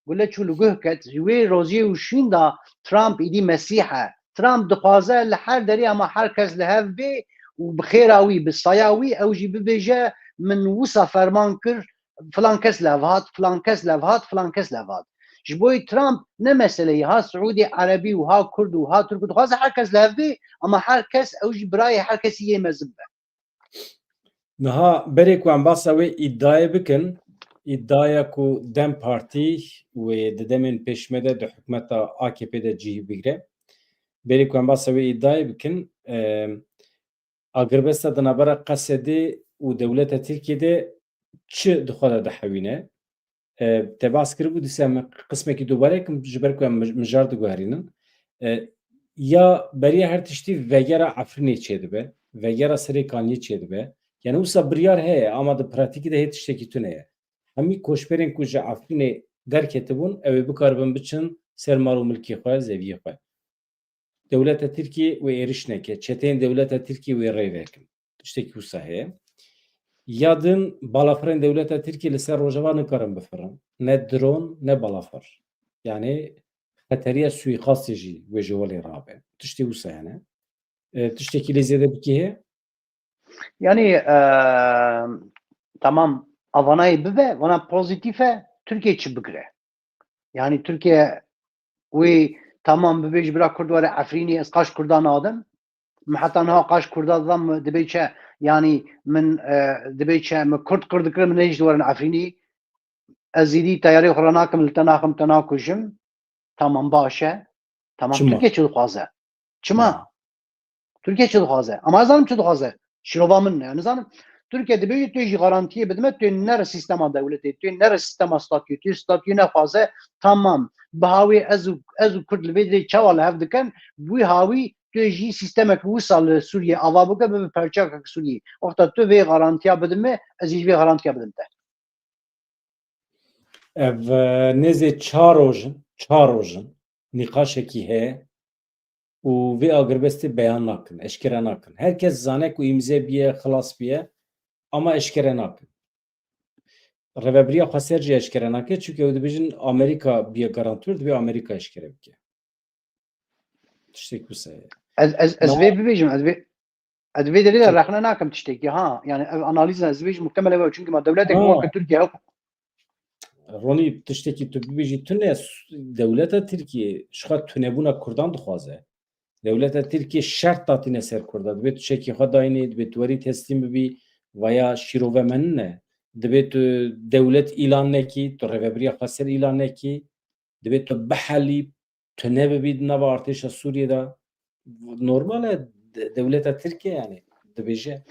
Gule çû li guh ket. Ji wê roziyê û şûn de Trump êdî Mesîh e. Trump dixwaze li her derê hema her kes li hev bê û bi xêra wî, bi saya wî ew jî bibêje, min wisa ferman kir, filan kes li hev hat, filan kes li hev hat, filan kes li hev hat. Ji bo yî Trump ne meseleyê ha Siûdî Erebî û ha Kurd û ha Tirk û dixwaze her kes li hev bê, ama her kes ew jî birayê her kesî yê mezin be. Niha berê ku em basa wê îdayê bikin, îdaya ku DEM Partî wê di demên pêşme de di hikûmeta A K P de cihî bigre. Berê ku em basa wê îdayê bikin, e, agirbesta di navbera Qesedê û dewleta Tirkiyê de çi di xwe de dihewîne? E, te behs kiribû, dîsa em qismekî dubare kim, ji ber ku em mij-, mijar diguherînin. E, ya beriya her tiştî vegera Efrînê çêdibe, vegera Serê Kaniyê çêdibe. Yani wisa biryar heye, ama di pratîkî de hê tiştekî tune ye. Hemî koçberên ku ji Efrînê derketibûn, ew ê bikaribin biçin ser mal û milkê xwe, zeviyê xwe. Dewleta Tirkiyê wê êriş neke, çeteyên dewleta Tirkiyê wê rê vekin. Tiştekî wisa heye. Ya din, balafirên dewleta Tirkiyê li ser Rojava nikarin bifirin. Ne dron, ne balafir. Yani xeteriya suîqastê jî wê ji holê rabe. Tiştê wisa hene. E, tiştekî lê zêde bikî heye? Yani, e, tamam, avanayê bibe, vana pozîtîf e, Tirkiye çi bigire? Yani Tirkiye wê tamam bibêj bira Kurd were Efrînê, ez qaş Kurda nadim. Min heta niha qaş Kurda didam, dibê çi? Yani min, e, dibê çi? Min Kurd qir dikirin, min nehişt werin Efrînê. Ez êdî teyarê xwe ranakim, li te naxim, te nakujim. Tamam, baş e. Tamam, Çima? Tirkiye çi dixwaze? Çima? Çima? Tirkiye çi dixwaze? Ama ez zanim çi dixwaze. Şirova min ne. Nizanim. Tirkiye dibêje tu jî garantiyê bidime, tu nere sîstema dewletê, tu nere sîstema statûyê, tu statûyê nexwaze. Tamam. Bi hawê ez û, ez û Kurd li vê dirê çawa li hev dikin, bi wî hawî tu jî sîstemek wisa li Sûriyê ava bike, bibe parçeyek Sûriyê. Wexta tu vê garantiya bidime, ez jî ji vê garantiya bidim te. Ev, e, nêzê çar roj in, çar roj in, nîqaşekî heye û vê agirbestê beyan nakin, eşkere nakin. Her kes zane ku îmze biye, xilas biye, ama eşkere nakin. Rêvebiriya Xweser jî eşkere nake, çunke ew dibêjin Amerîka biye garantör, divê Amerîka eşkere bike. Tiştek wisa ye. Ez, ez, ez Ma- vê bibêjim, ez vê, ez vê derê de Tabii. rexne nakim tiştekî, ha. Yani ev analîza ez vê ji muhtemel ev e, çünkü ma dewletek Ha. weke Tirkiye yok. Ronî, tiştekî tu bibêjî tune, s-, dewleta Tirkiye ji xwe tunebûna Kurdan dixwaze. Dewleta Tirkiye şert datîne ser Kurda. Dibê tu çekî xwe dayînî, dibê tu werî teslîm bibî, vaya şîrove me nine. Dibê tu dewlet îlan nekî, tu rêvebiriya Xweser îlan nekî. Divê tu bihelî, tu nebibî di nava artêşa Sûriyê de. Normal e, de-, dewleta Tirkiye yani dibêje.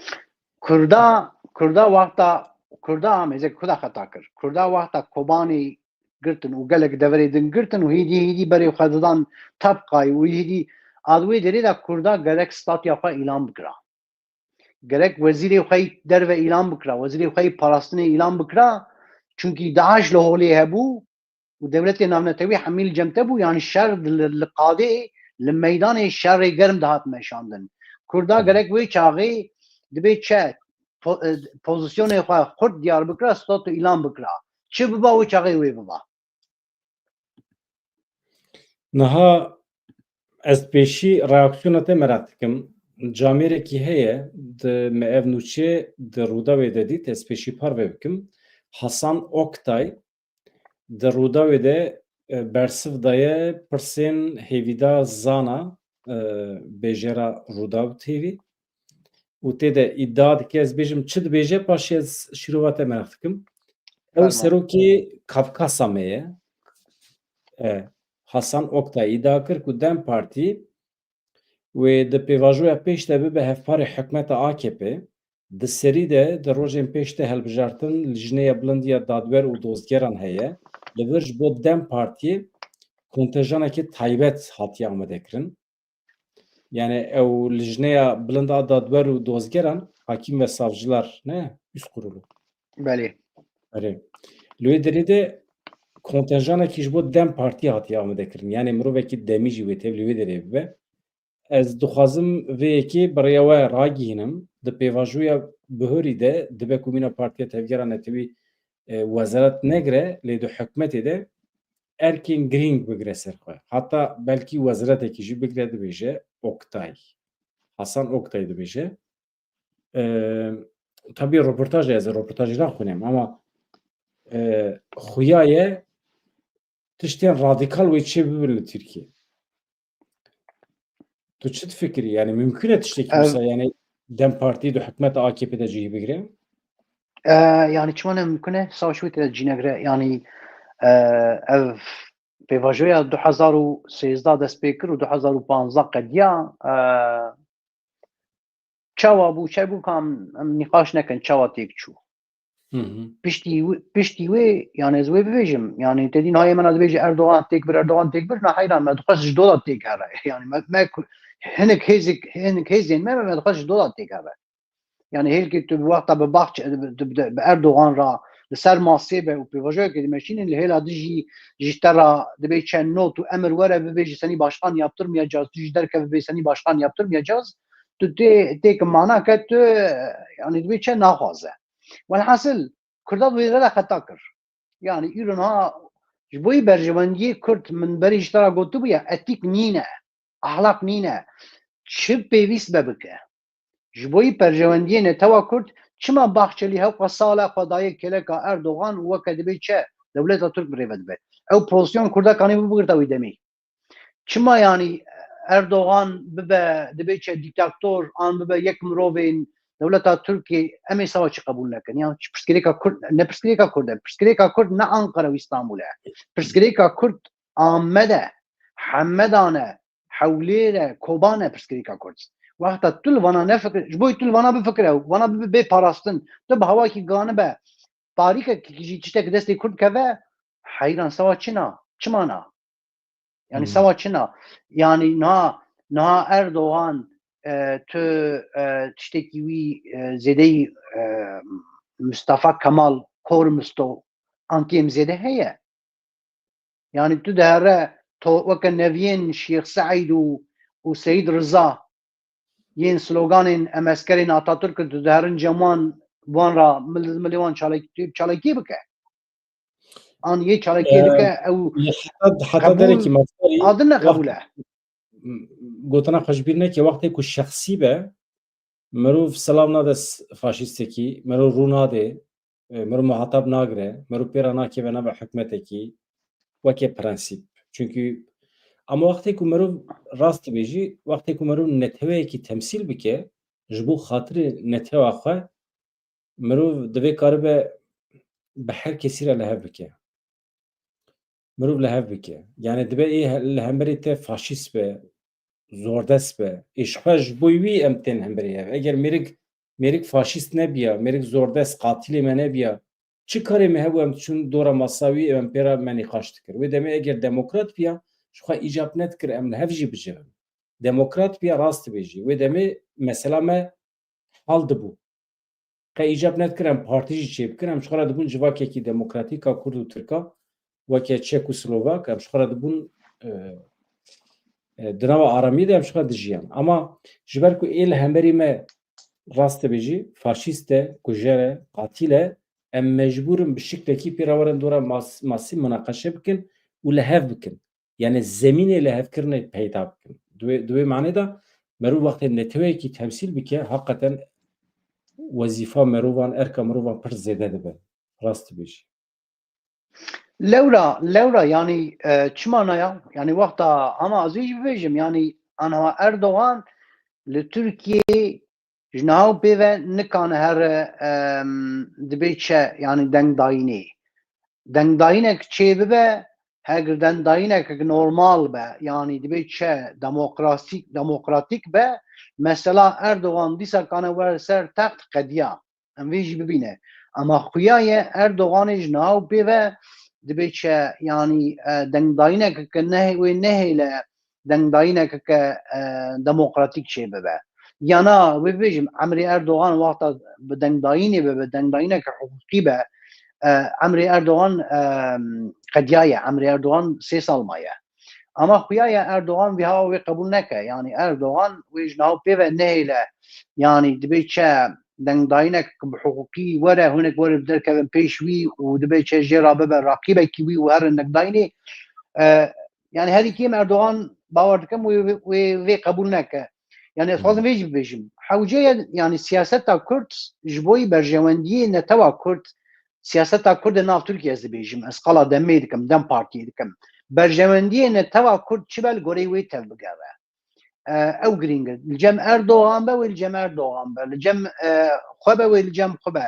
Kurda, Kurda wexta, Kurda amêze Kurda xeta kir. Kurda wexta Kobanî girtin û gelek deverê din girtin û hîdî hîdî berê xwe didan Tebqayî û hîdî ad wê derê de Kurda gerek statya xwe îlan bikira. Gerek wezîrê xwe yî derve îlan bikira, wezîrê xwe yî parastinê îlan bikira. Çunkî DAIŞ li holê hebû û dewletê navnetewî hemî li cem te bû, yanî şer li, li qadê, li meydanê şerê germ dihat meşandin. Kurda gerek wê çaxê dibê çi po-, e, pozisyonê xwe xurt diyar bikira, statû îlan bikira. Çi biba wê çaxê wê biba. Niha ez pêşî reaksiyona te merak dikim. Camêrekî heye, di me ev nûçe di Rûdawê de dît, ez pêşî parve bikim. Hasan Oktay di Rûdawê de, e, bersiv daye pirsên Hêvîdar Zana, e, bêjera Rûdaw T V. Û tê de îdia dike, ez bêjim çi dibêje, paşê ez şîrova te mereq dikim. Ew Ferman. Serokê Kafkasa me ye. E, Hasan Oktay îdia kir ku DEM Partî wê di pêvajoya pêş de bibe hevparê hikûmeta A K P. Di serî de di rojên pêş de hilbijartin Lijneya Bilind ya Dadwer û Dozgeran heye. Li vir ji bo DEM Partiyê kontenjanekî taybet hatiye amadekirin. Yani ew Lijneya Bilind a Dadwer û Dozgeran, Hakim ve Savcılar, ne? Üst Kurulu. Belê. Erê. Li wê derê de kontenjanekî ji bo DEM Partî hatiye amadekirin. Yani mirovekî demî jî wê tevlî wê derê bibe. Ez dixwazim vê yekê bi rêya we ragihînim. Di pêvajoya bihurî de dibe ku mîna Partiya Tevgera Netewî, e, wezaret negire, lê di hikûmetê de erkên girîng bigire ser xwe. Heta belkî wezaretekî jî bigire, dibêje Oktay. Hasan Oktay dibêje. E, tabî roportaj, ez roportajê naxwînim ama, e, xuya ye tiştên radîkal wê çê bibin li Tirkiye. Tu çi difikirî? Yani mümkün e tiştekî Ev- wisa, yani DEM Partî di hikûmeta A K P de cihî bigire? E, yani çima ne mümkün e? Savaş wê tê de cî negire. Yani, e, ev pêvajoya du hezar û sêzdeh dest pê kir û du hezar û panzdeh qediya, e, çawa bû, çawa bû kam em nîqaş nekin, çawa têk çû. Hı hı. Piştî wê, piştî wê, yani ez wê bibêjim, yani te dî nayê me na dibêje Erdogan têk bir, Erdogan têk bir, na heyran me dixwest ji dola têk here. Yani me, me ku-, hinek hêzik, hinek hêzên me, me dixwest ji dola têk here. Yani hêlkê tu bi wexta bi Bahçe, bi, bi, bi Erdogan ra li ser masê be û pêvajoyekê dimeşînin, li hêla dijî ji te ra dibê çend not û emir were bibêje senî başkan yaptırmayacağız, tu jî derkeve bibê senî başkan yaptırmayacağız, tu tê, têk mana ke tu, yani dibê çend naxwaze. Welhasil, Kurda di wê re de xeta kir. Yani îro niha ji bo yî berjewendiyê Kurd, min berî ji te re gotibû ya, etîk nîne, ahlak nîne. Çi pêwîst be bike. Ji bo yî berjewendiyê netewa Kurd, çima Bahçelî hewqa sala xwe daye kêleka Erdogan û weke dibê çi dewleta Tirk bi rê ve dibe. Ew pozisyon Kurda kanî bû bigirta wî demî. Çima yani Erdogan bibe, dibê çi diktator, an bibe yek mirovên dewleta Tirkê, em ê sava çi qebûl nekin? Yan çi pirsgirêka Kurd, ne pirsgirêka Kurd e, pirsgirêka Kurd ne Ankara û Îstanbul e. Pirsgirêka Kurd Amed e, Hemedan e, Hewlêr e, Koban e pirsgirêka Kurd. Wexta tu li vana nefikir, ji bo tu li vana bifikire, vana bibe bê parastin, tu bi hawakî ganibe, parîkekî jî tiştek destê Kurd keve, heyran sava çi na, çima na? Yani Hmm. Sava çi na? Yani niha, niha Erdogan, e, tu, e, tiştekî wî, e, zêdeyî, e, Mustafa Kemal Kormusto an kêm zêde heye. Yani tu dihere to weke neviyên Şêx Seîd û, û Seyîd Riza yên sloganên em eskerên Atatürk in, tu diherin cem wan, wan ra mil-, milê wan çalakî, tu çalakî bike. An yê çalakiyê Ee, dike ew ya heta, heta qebûl derekî mafdarî adin ne wext-, qebûl e. gotina xwe ji bîr neke, wextê ku şexsî be, mirov silav nade s-, faşîstekî, mirov rû nade, e, mirov muhatab nagire, mirov pê re nakeve nava hikûmetekî, weke prensîp. Çunkî ama wextê ku mirov rast dibêjî, wextê ku mirov neteweyekî temsîl bike, ji bo xatirê netewa xwe, mirov divê karibe bi her kesî re li hev bike. mirov li hev bike. Yani dibe ê he-, li hemberî te faşîst be, zordest be. Ê ji xwe ji bo wî em tên hemberî hev. Eger mêrik, mêrik faşîst nebiya, mêrik zordest, qatilê me nebiya, çi karê me hebû em çûn dora masa wî, em pê re me nîqaş dikir. Wê demê eger demokrat biya, ji xwe îcab nedikir em li hev jî bicivin. Demokrat biya, rast dibêjî. Wê demê mesela me hal dibû. Qe îcab nedikir em partî jî çêbikin, em ji xwe re dibûn civakekî demokratîk a Kurd û Tirka, weke Çek û Slovak, em ji xwe re dibûn, e, e, di nava aramiyê de em ji xwe dijiyan. Ama ji ber ku ê li hemberî me, rast dibêjî, faşîst e, kujer e, qatîl e, em mecbûr in bi şiklekî pê re werin dora mas-, masî munaqeşe bikin û li hev bikin. Yani zemînê lihevkirinê peyda bikin. Di wê, di wê manê de merov wextê neteweyekî temsîl bike, hakikaten wezîfa merovan, erka merovan pir zêde dibe. Rast dibêjî. Lewra, lewra, yani, e, çima naya? Yani wexta, ama ez jî bibêjim, yani anha Erdogan li Tirkiyeyê ji niha û pê ve nikane here, em, dibê çi, yani dengdayînê. Dengdayînek çê bibe, heger dengdayînek normal be, yani dibê çi demokrasîk, demokratîk be, mesela Erdogan dîsa kane were ser text qediya. Em vê jî bibîne. Ama xuya ye Erdoganê ji niha û pê ve dibê çi, yani, e, dengdayînek ke nehê-, wê nehêle dengdayîneke ke, e, demokratîk çê bibe. Yana wê bibêjim, emrê Erdogan wexta bi dengdayînê be, bi dengdayîneke hiqûqî be, e, emrê Erdogan, e, qediyaye, emrê Erdogan sê sal maye. Ama xuya ye Erdogan vî hawa wê qebûl neke. Yani Erdogan wê ji niha pê ve nehêle. Yani dibê çi dengdayînek bi hiqûqî were, hinek were bi derkevin pêş wî û dibê çi jê re bibe raqîbekî wî û herin dengdayînê. E, yani herî kêm Erdogan bawer dikim wê, wê, wê qebûl neke. Yani ez xwazim vê jî bibêjim. Hewce ye, yani siyaseta Kurd ji bo yî berjewendiyê netewa Kurd, siyaseta Kurd ê nav Tirkiye ez dibêjim, ez qala demê dikim, dem partiyê dikim. Berjewendiyê netewa Kurd çi be li goreyê wê tevbigere. E, ew girîng e. Li cem Erdogan be, wê li cem Erdogan be. Li cem, e, xwe be, wê li cem xwe be.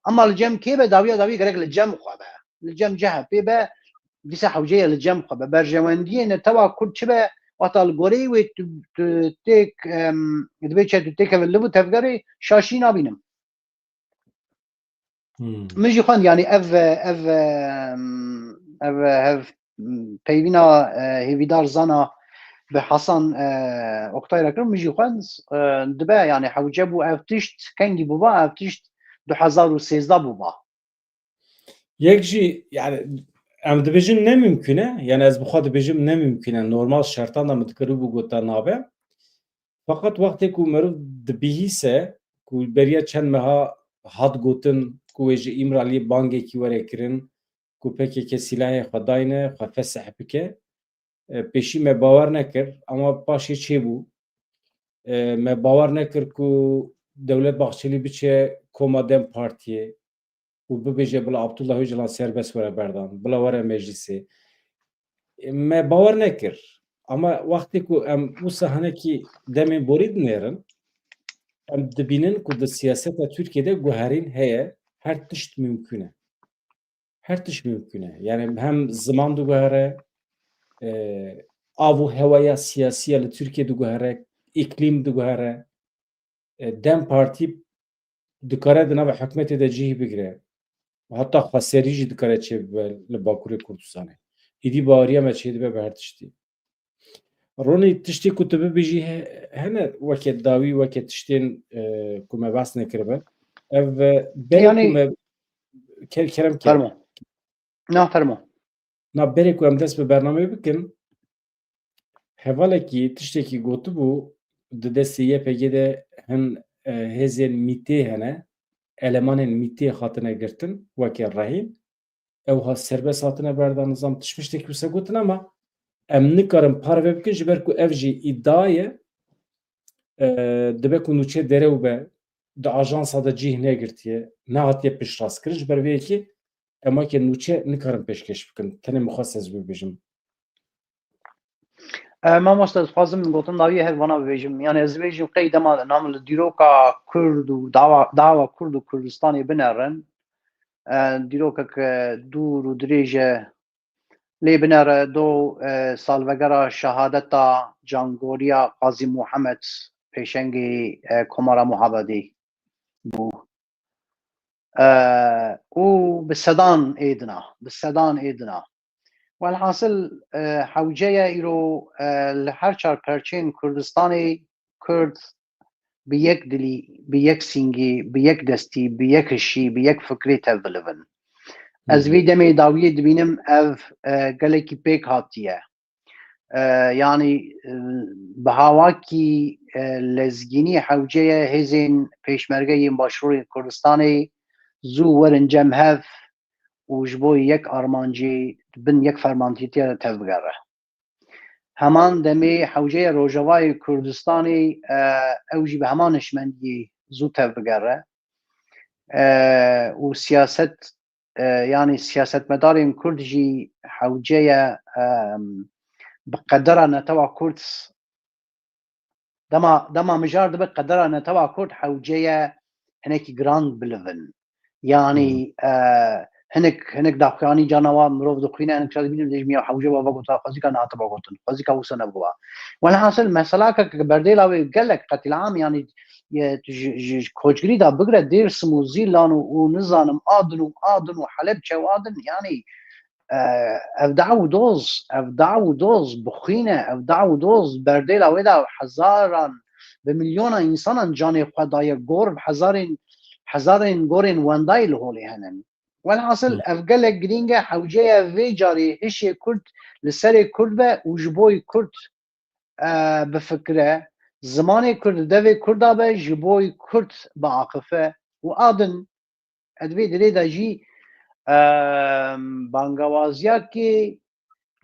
Ama li cem kê be, dawiya dawî gerek li cem xwe be. Li cem C H P be, dîsa hewce ye li cem xwe be. Berjewendiyê netewa Kurd çi be, wexta li goreyê wê tu, tu têk, em, dibê çi tu têkeve liv û tevgerê şaşî nabînim. Hmm. Min jî xwend, yani ev, ev, em, ev, ev, em, peyvîna, e, Hêvîdar Zana bi Hasan, e, Oktay re kir, min jî xwend, e, dibe, yani hewce bû ev tişt, kengî bûba, ev tişt du hezar û sêzdeh bûba. Yek jî, yani, em dibêjin ne mimkun e, yani ez bi xwe dibêjim ne mimkun e, normal şertan de min dikiribû gota nabe. Feqet wextê ku meriv dibihîse ku beriya çend meha hat gotin ku wê ji Îmraliyê bangekî were kirin, ku P K K sîlahê xwe dayne, xwe fesih bike, e, pêşî me bawer nekir, ama paşê çêbû. E, me bawer nekir ku Dewlet Bahçelî biçe koma dem partiyê û bibêje bila Abdullah Ocalan serbest were berdan, bila were meclisê. E, me bawer nekir. Ama wextê ku em wisa hinekî demên borî dinêrin, em dibînin ku di siyaseta Tirkiyê de guherîn heye, her tişt mimkun e. Her tişt mimkun e. Yani hem ziman diguhere, e, av û hewaya siyasî ya li Tirkiyê diguhere, îklîm diguhere. E, dem Partî dikare di nava hikûmetê de cihî bigire. Heta xweserî jî dikare çêbibe li Bakurê Kurdistanê. Îdî baweriya me çêdibe bi her tiştî. Ronî, tiştê ku tu bibêjî he-, hene weke dawî, weke tiştên, e, ku me behs nekiribe. Ev, e, berê ku Yani- me ke-, kerem ke. Fermo. Na, fermo. Na, berê ku em dest bi bernameyê bikin, hevalekî tiştekî gotibû, di destê Y P G de hin, e, hêzên mîtê hene, elemanên mîtê hatine girtin, weke rehîn. Ew ha serbest hatine berdan, nizam tiştiştekî wisa gotin, ama em nikarin parve bikin, ji ber ku ev jî îdia ye, e, dibe ku nûçe derew be, di ajansa de cih negirtiye, nehatiye piştrast kirin, ji ber vê yekê em weke nûçe nikarin pêşkêş bikin. Tenê min xwest ez bibêjim. E, mamoste, ez dixwazim gotin dawiyê her vana bibêjim. Yani ez dibêjim qey dema nam li dîroka Kurd û dawa, dawa Kurd û Kurdistanê binerin. E, dîrokek, e, dûr û dirêj e. Lê binere do e, salvegera şehadeta cangoriya Qazî Muhammed pêşengê e, Komara Muhabedî bû. E, û bi sedan êdina, bi sedan êdina. Welhasil e, hewce ye îro e, li her çar perçên Kurdistanê Kurd bi yek dilî, bi yek sîngî, bi yek destî, bi yek hişî, bi yek fikrê tev bilivin. Ez vî demê dawiyê dibînim ev e, gelekî pêk hatiye. E, yanî e, bi hawakî e, lezgînî hewce ye hêzên pêşmerge yên Başûrê Kurdistanê zû werin cem hev û ji bo yek armancê bin yek fermantîtiye de tevbigere. Heman demê hewceye Rojavayê Kurdistanê e, ew jî bi heman hişmendiyê zû tevbigere. E, û siyaset e, yanî siyasetmedarên Kurd jî hewceye e, bi qedera netewa Kurd dema, dema mijar dibe qedera netewa Kurd hewceye hinekî giran bilivin. Yanî e, hinek hinek daxuyanî cana wa mirov dixwîne, hinek şer dibînin, dibêjin ya hewce wa vegota, xwezîka nehatiba gotin, xwezîka wisa nebûwa. Welhasil meselake ke berdêla wê gelek qetîlam, yanî e, ji, ji, ji koçgirî de bigire Dêrsim û Zîlan û, û nizanim adin û adin û Helebçe û adin, yanî e, ev daw û doz, ev daw û doz bi xwîn e, ev daw û doz berdêla wê de hezaran, bi milyona însanan canê xwe daye, gor bi hezarên, hezarên gorên wendayî li holê hene. Welhasil ev gelek girîng e, hewce ye vê carê hişê Kurd li serê Kurd be û ji boyî Kurd e, bifikire, zimanê Kurd di devê Kurda be, ji boyî Kurd biaxife û adin. Ez vê dilê de jî e, bangawaziyakê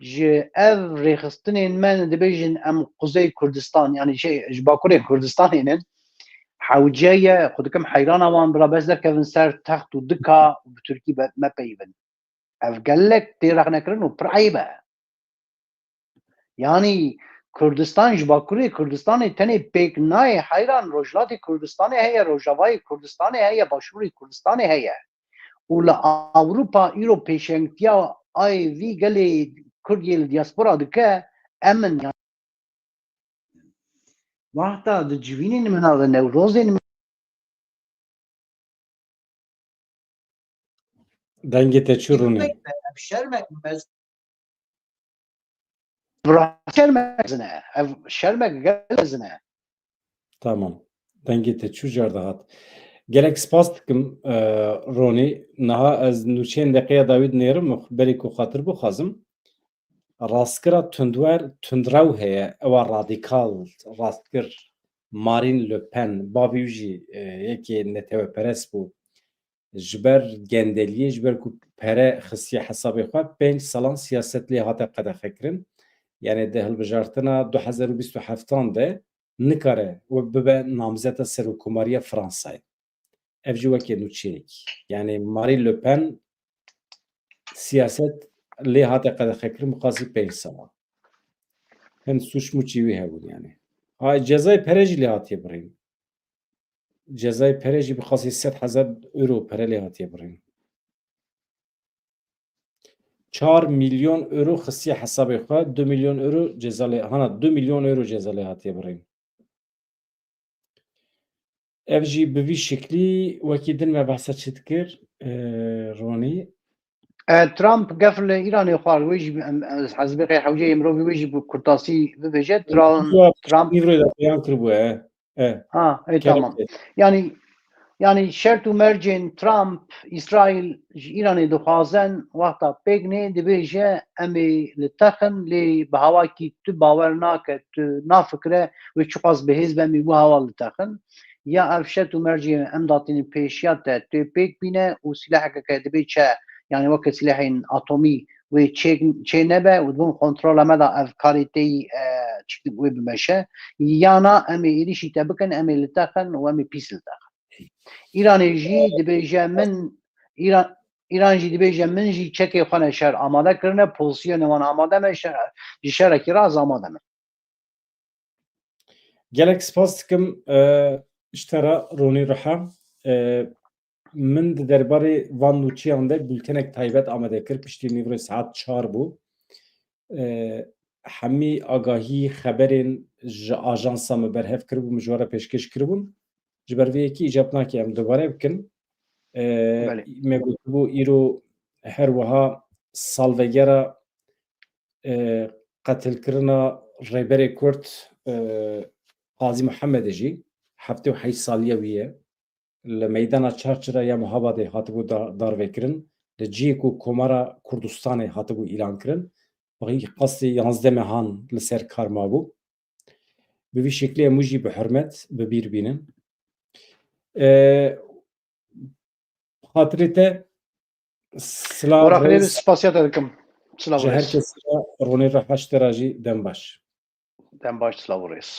ji ev rêxistinên me dibêjin em Quzey Kurdistan, yanî şey, ji Bakurê Kurdistanê ne. Hewce ye, xwe dikim heyrana wan bira bes derkevin ser text û dika û bi Tirkî be-, mepeyivin. Ev gelek tê rexnekirin û pir eyb e. Yanî Kurdistan ji Bakurê Kurdistanê tenê pêk nayê, heyran Rojhilatê Kurdistanê heye, Rojavayê Kurdistanê heye, Başûrê Kurdistanê heye. Û li Ewropa îro pêşengtiya ayê vî gelê Kurd yê li diaspora dike, em in. Wexta di civînên min a, di newrozên min Dengê te çû Rûnî? Ev şermek mez-, Vira şermek mezin e. Ev şermek gelek mezin e. Tamam. Dengê te çû car dihat. Gelek spas dikim, e, Ronî. Niha ez nûçeyên deqeya dawî dinêrim, belê ku xatir bixwazim. Rastgira tundwer, tundrew heye, ewa radîkal, rastgir, Marine Le Pen, bavê wî jî, e, yekê neteweperest bû. Ji ber gendeliyê, ji ber ku pere xistiye hesabê xwe, pênc salan siyaset lê hate qedexekirin. Yanî di hilbijartina du hezar û bîst û heftan de nikare we bibe namzeta serokkomariya Fransayê. Ev jî weke nûçeyekî. Yanî Marine Le Pen siyaset lê hate qedexekirin bi qasî pênc salan. Hin sûç mûçî wî hebûn yanî. Ha, cezayê pere jî lê hatiye birîn. Cezayê pere jî bi qasî sed hezar euro pere lê hatiye birîn. Çar milyon euro xistiye hesabê xwe, du milyon euro ceza lê, hana du milyon euro ceza lê hatiye birîn. Ev jî bi vî şeklî wekî din me behsa çi dikir, e, Ronî? E, Trump gef li Îranê xwar, wê jî em, ez hezbê qey hewceyê mirovî wê jî bi kurtasî bibêje. Trump, Trump Nîvroyê de beyan kiribû, e. E, Ha, ê, tamam. Yanî, yanî şert û mercên Trump, Îsraîl ji Îranê dixwazin, wexta pêk nê dibêje, em ê li texin, lê bi hawakî tu bawer nake, tu nafikire, wê çiqas bi hêz be, em ê wiha wa li texin. Ya ev şert û mercê em datînin pêşiya te, tu yê pêk bîne û sîleheke ke dibê çi, yanî weke sîlehên atomî wê çê, çê nebe û di bin kontrola me de ev karê tê yî, e, çi wê bimeşe. Yana em ê êrîşî te bikin, em ê li te xin û em ê pîs li te xin. Îranê jî dibêje min, Îran, Îran jî dibêje min jî çekê xwe ne şer amade kirine, pozîsyonê wan amade me, şer, ji şerekî re ez amade me. Gelek spas dikim, e, ji te re Ronî Riha. E, min di derbarê van nûçeyan de bultenek taybet amade kir, piştî nîvroyê saet çar bû. E, hemî agahî, xeberên ji ajansa me berhev kiribû, min ji we re pêşkêş kiribûn. Ji ber vê yekê îcab nake em dubare bikin. E, Belê. Me gotibû îro her wiha salvegera, e, qetilkirina rêberê Kurd, e, Qazî Muhemedê jî heftê û heşt saliye wî ye. Li meydana Çarçira ya Muhabadê hatibû da-, darvekirin. Li cihê ku Komara Kurdistanê hatibû îlan kirin, bi qasî yanzdeh mehan li ser kar mabû. Bi vî şeklê em wî jî bi hurmet bi bîr bînin. E, xatirê te, silav, Ora xêr, rêz spasiya te dikim. Silav ji û her rêz. kesî re, ronê re, heşt te re jî dem baş. Dem baş, silav û rêz.